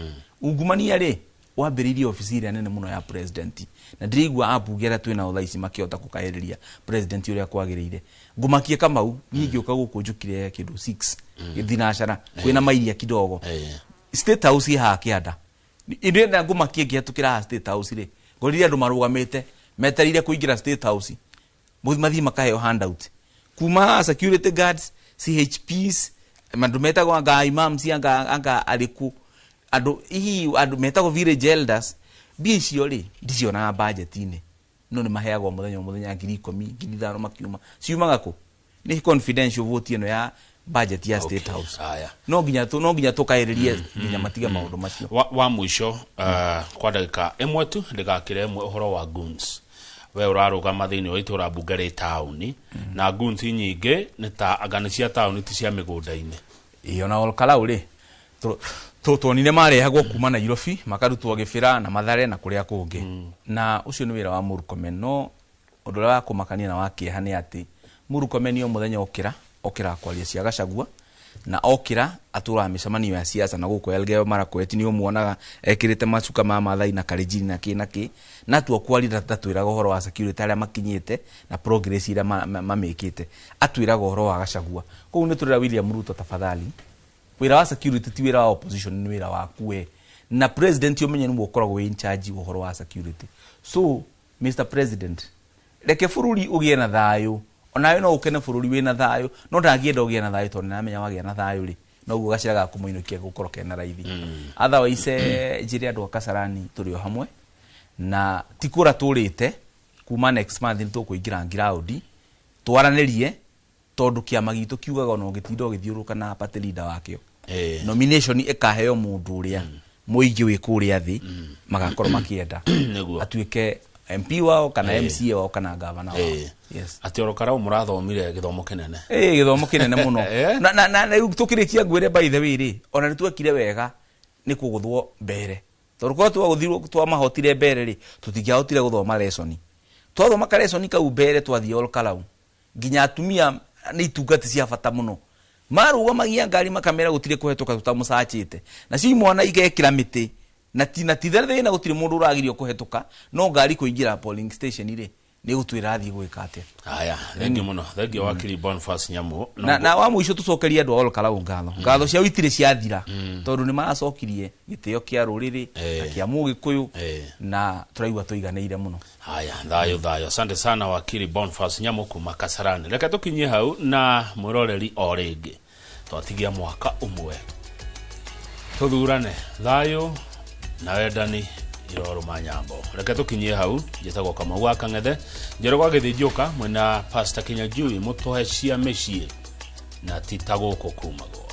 Ungumania rĩ wambĩrĩirie obici ĩrĩa nene mũno ya president, na ndĩraigua ambunge arĩa twĩ nao thaa ici makĩhota kũkaĩrĩria president ũrĩa kwagĩrĩire. Ngũmakie Kamau, niĩ ngĩũka gũkũ njũkire kĩndũ 6 thinacara kwĩna mairia kidogo. State House ĩ haha kĩanda, ndĩrenda ngũmakie ngĩhetũkĩra haha State House rĩ, ngorire andũ marũgamĩte metereire kũingĩra State House mathiĩ makaheo handout kuma security guards, CHPs, andũ metagwo anga imams, anga arĩkũ, andũ hihi andũ metagwo village elders. Mbia icio rĩ ndicionaga budget-inĩ, no nĩ maheagwo mũthenya o mũthenya 10,000 5,000 makiuma. Ciumaga kũ? Nĩ confidential vote ĩno ya budget ya State House. No nginya tũkaĩrĩrie nginya matige maũndũ macio. Wa mũico kwa ndagĩka ĩmwe tu ndĩgakĩre ĩmwe ũhoro wa goons. We ũrarũgama thĩinĩ wa itũra mbunge rĩ taũni, na goons nyingĩ nĩ ta anga nĩ cia taũni ti cia mĩgũnda-inĩ. Ĩĩ ona Olkalau rĩ tuonire marehagwo kuma Nairobi makarutwo Gĩbĩra na Mathare na kũrĩa kũngĩ, na ũcio nĩ wĩra wa Murkomen. No ũndũ ũrĩa wa kũmakania na wa kĩeha nĩ atĩ Murkomen o mũthenya okĩra kwaria cia Gachagua, na okĩra atũraga mĩcemanio ya siasa na gũkũ Elgeyo Marakwet nĩ ũmuonaga ekĩrĩte macuka ma Maathai na Kalenjin na kĩ na kĩ, na atua kwaria ndatwĩraga ũhoro wa security arĩa makinyĩte na progress iria mamĩkĩte, atwĩraga ũhoro wa Gachagua. Koguo nĩ tũrera William Ruto, tafadhali, wĩra wa security ti wĩra wa opposition, nĩ wĩra waku we na president ũmenye nĩwe ũkoragwo wĩ in charge ũhoro wa security. So Mr President, reke bũrũri ũgĩe na thayũ, onawe no ũkene bũrũri wĩna thayũ, no ndangĩenda ũgĩe na thayũ tondũ nĩaramenya wagĩa na thayũ rĩ noguo gacĩra gaku mũinũkia gũkorwo kena raithi. Otherwise njĩre andũ a Kasarani tũrĩ o hamwe na ti kũra tũrĩte, kuma next month nĩ tũkũingĩra ground twaranĩrie, tondũ kĩama gitũ kiugaga ona ũngĩtinda ũgĩthiũrũrũka na party leader wakĩo, nomination ĩkaheo mũndũ ũrĩa mũingĩ wĩ kũrĩa thĩ magakorwo makĩenda atuĩke MP wao kana MCA wao kana gavana wao. Yes. Atĩ Olkalau mũrathomire gĩthomo kĩnene. Gĩthomo kĩnene mũno. Na rĩu tũkĩrĩkia ngwĩre by the way rĩ, ona nĩ twekire wega nĩ kũgũthwo mbere, tondũ korwo twagũthirwo twamahotire mbere rĩ, tũtingĩahotire gũthoma lesson. Twathoma ka lesson kau mbere twathiĩ Olkalau, nginya atumia nĩ itungati cia bata mũno marũgamagia ngari makamera gũtirĩ kũhetũka tũtamũcacĩte, nacio imwana igekĩra mĩtĩ na ti thĩna, gũtirĩ mũndũ ũragirio kũhetũka, no ngari kũingĩra polling station rĩ nĩ gũtwĩra athiĩ gwĩka atĩa. Haya, thengiũ mũno, thengiũ wakiri Boniface Nyamu. Na wa mũico tũcokerie andũ a Olkalau ngatho ciao itirĩ ciathira, tondũ nĩ maracokirie gĩtĩo kĩa rũrĩrĩ na kĩa mũgĩkũyũ, na tũraigua tũiganĩire mũno. Haya, thayũ thayũ. Asante sana wakiri Boniface Nyamu kuma Kasarani. Reke tũkinyie hau na mwĩroreri o rĩngĩ, twatigia mwaka ũmwe tũthurane thayũ na wendani irorũma nyambo. Reke tũkinyie hau. Njĩtagwo Kamau wa Kang'ethe, Njoroge wa Gĩthĩnjũka mwena Pastor Kinyanjui, mũtũhe cia mĩciĩ na ti ta gũkũ kumagwo.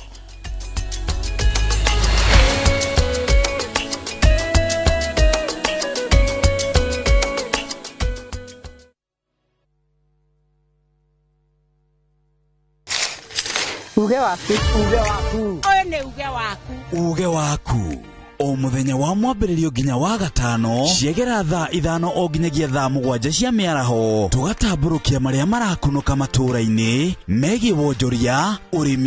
Uge waku. Uge waku. Ũyũ nĩ uge waku. Uge waku o muthenya wa mwambĩrĩrio nginya wa gatano ciegera thaa 5 o nginyagia thaa 7 cia mĩaraho, tũgatambũrũkia marĩa marakunũka matũũra-inĩ megiĩ wonjoria, ũrĩmi.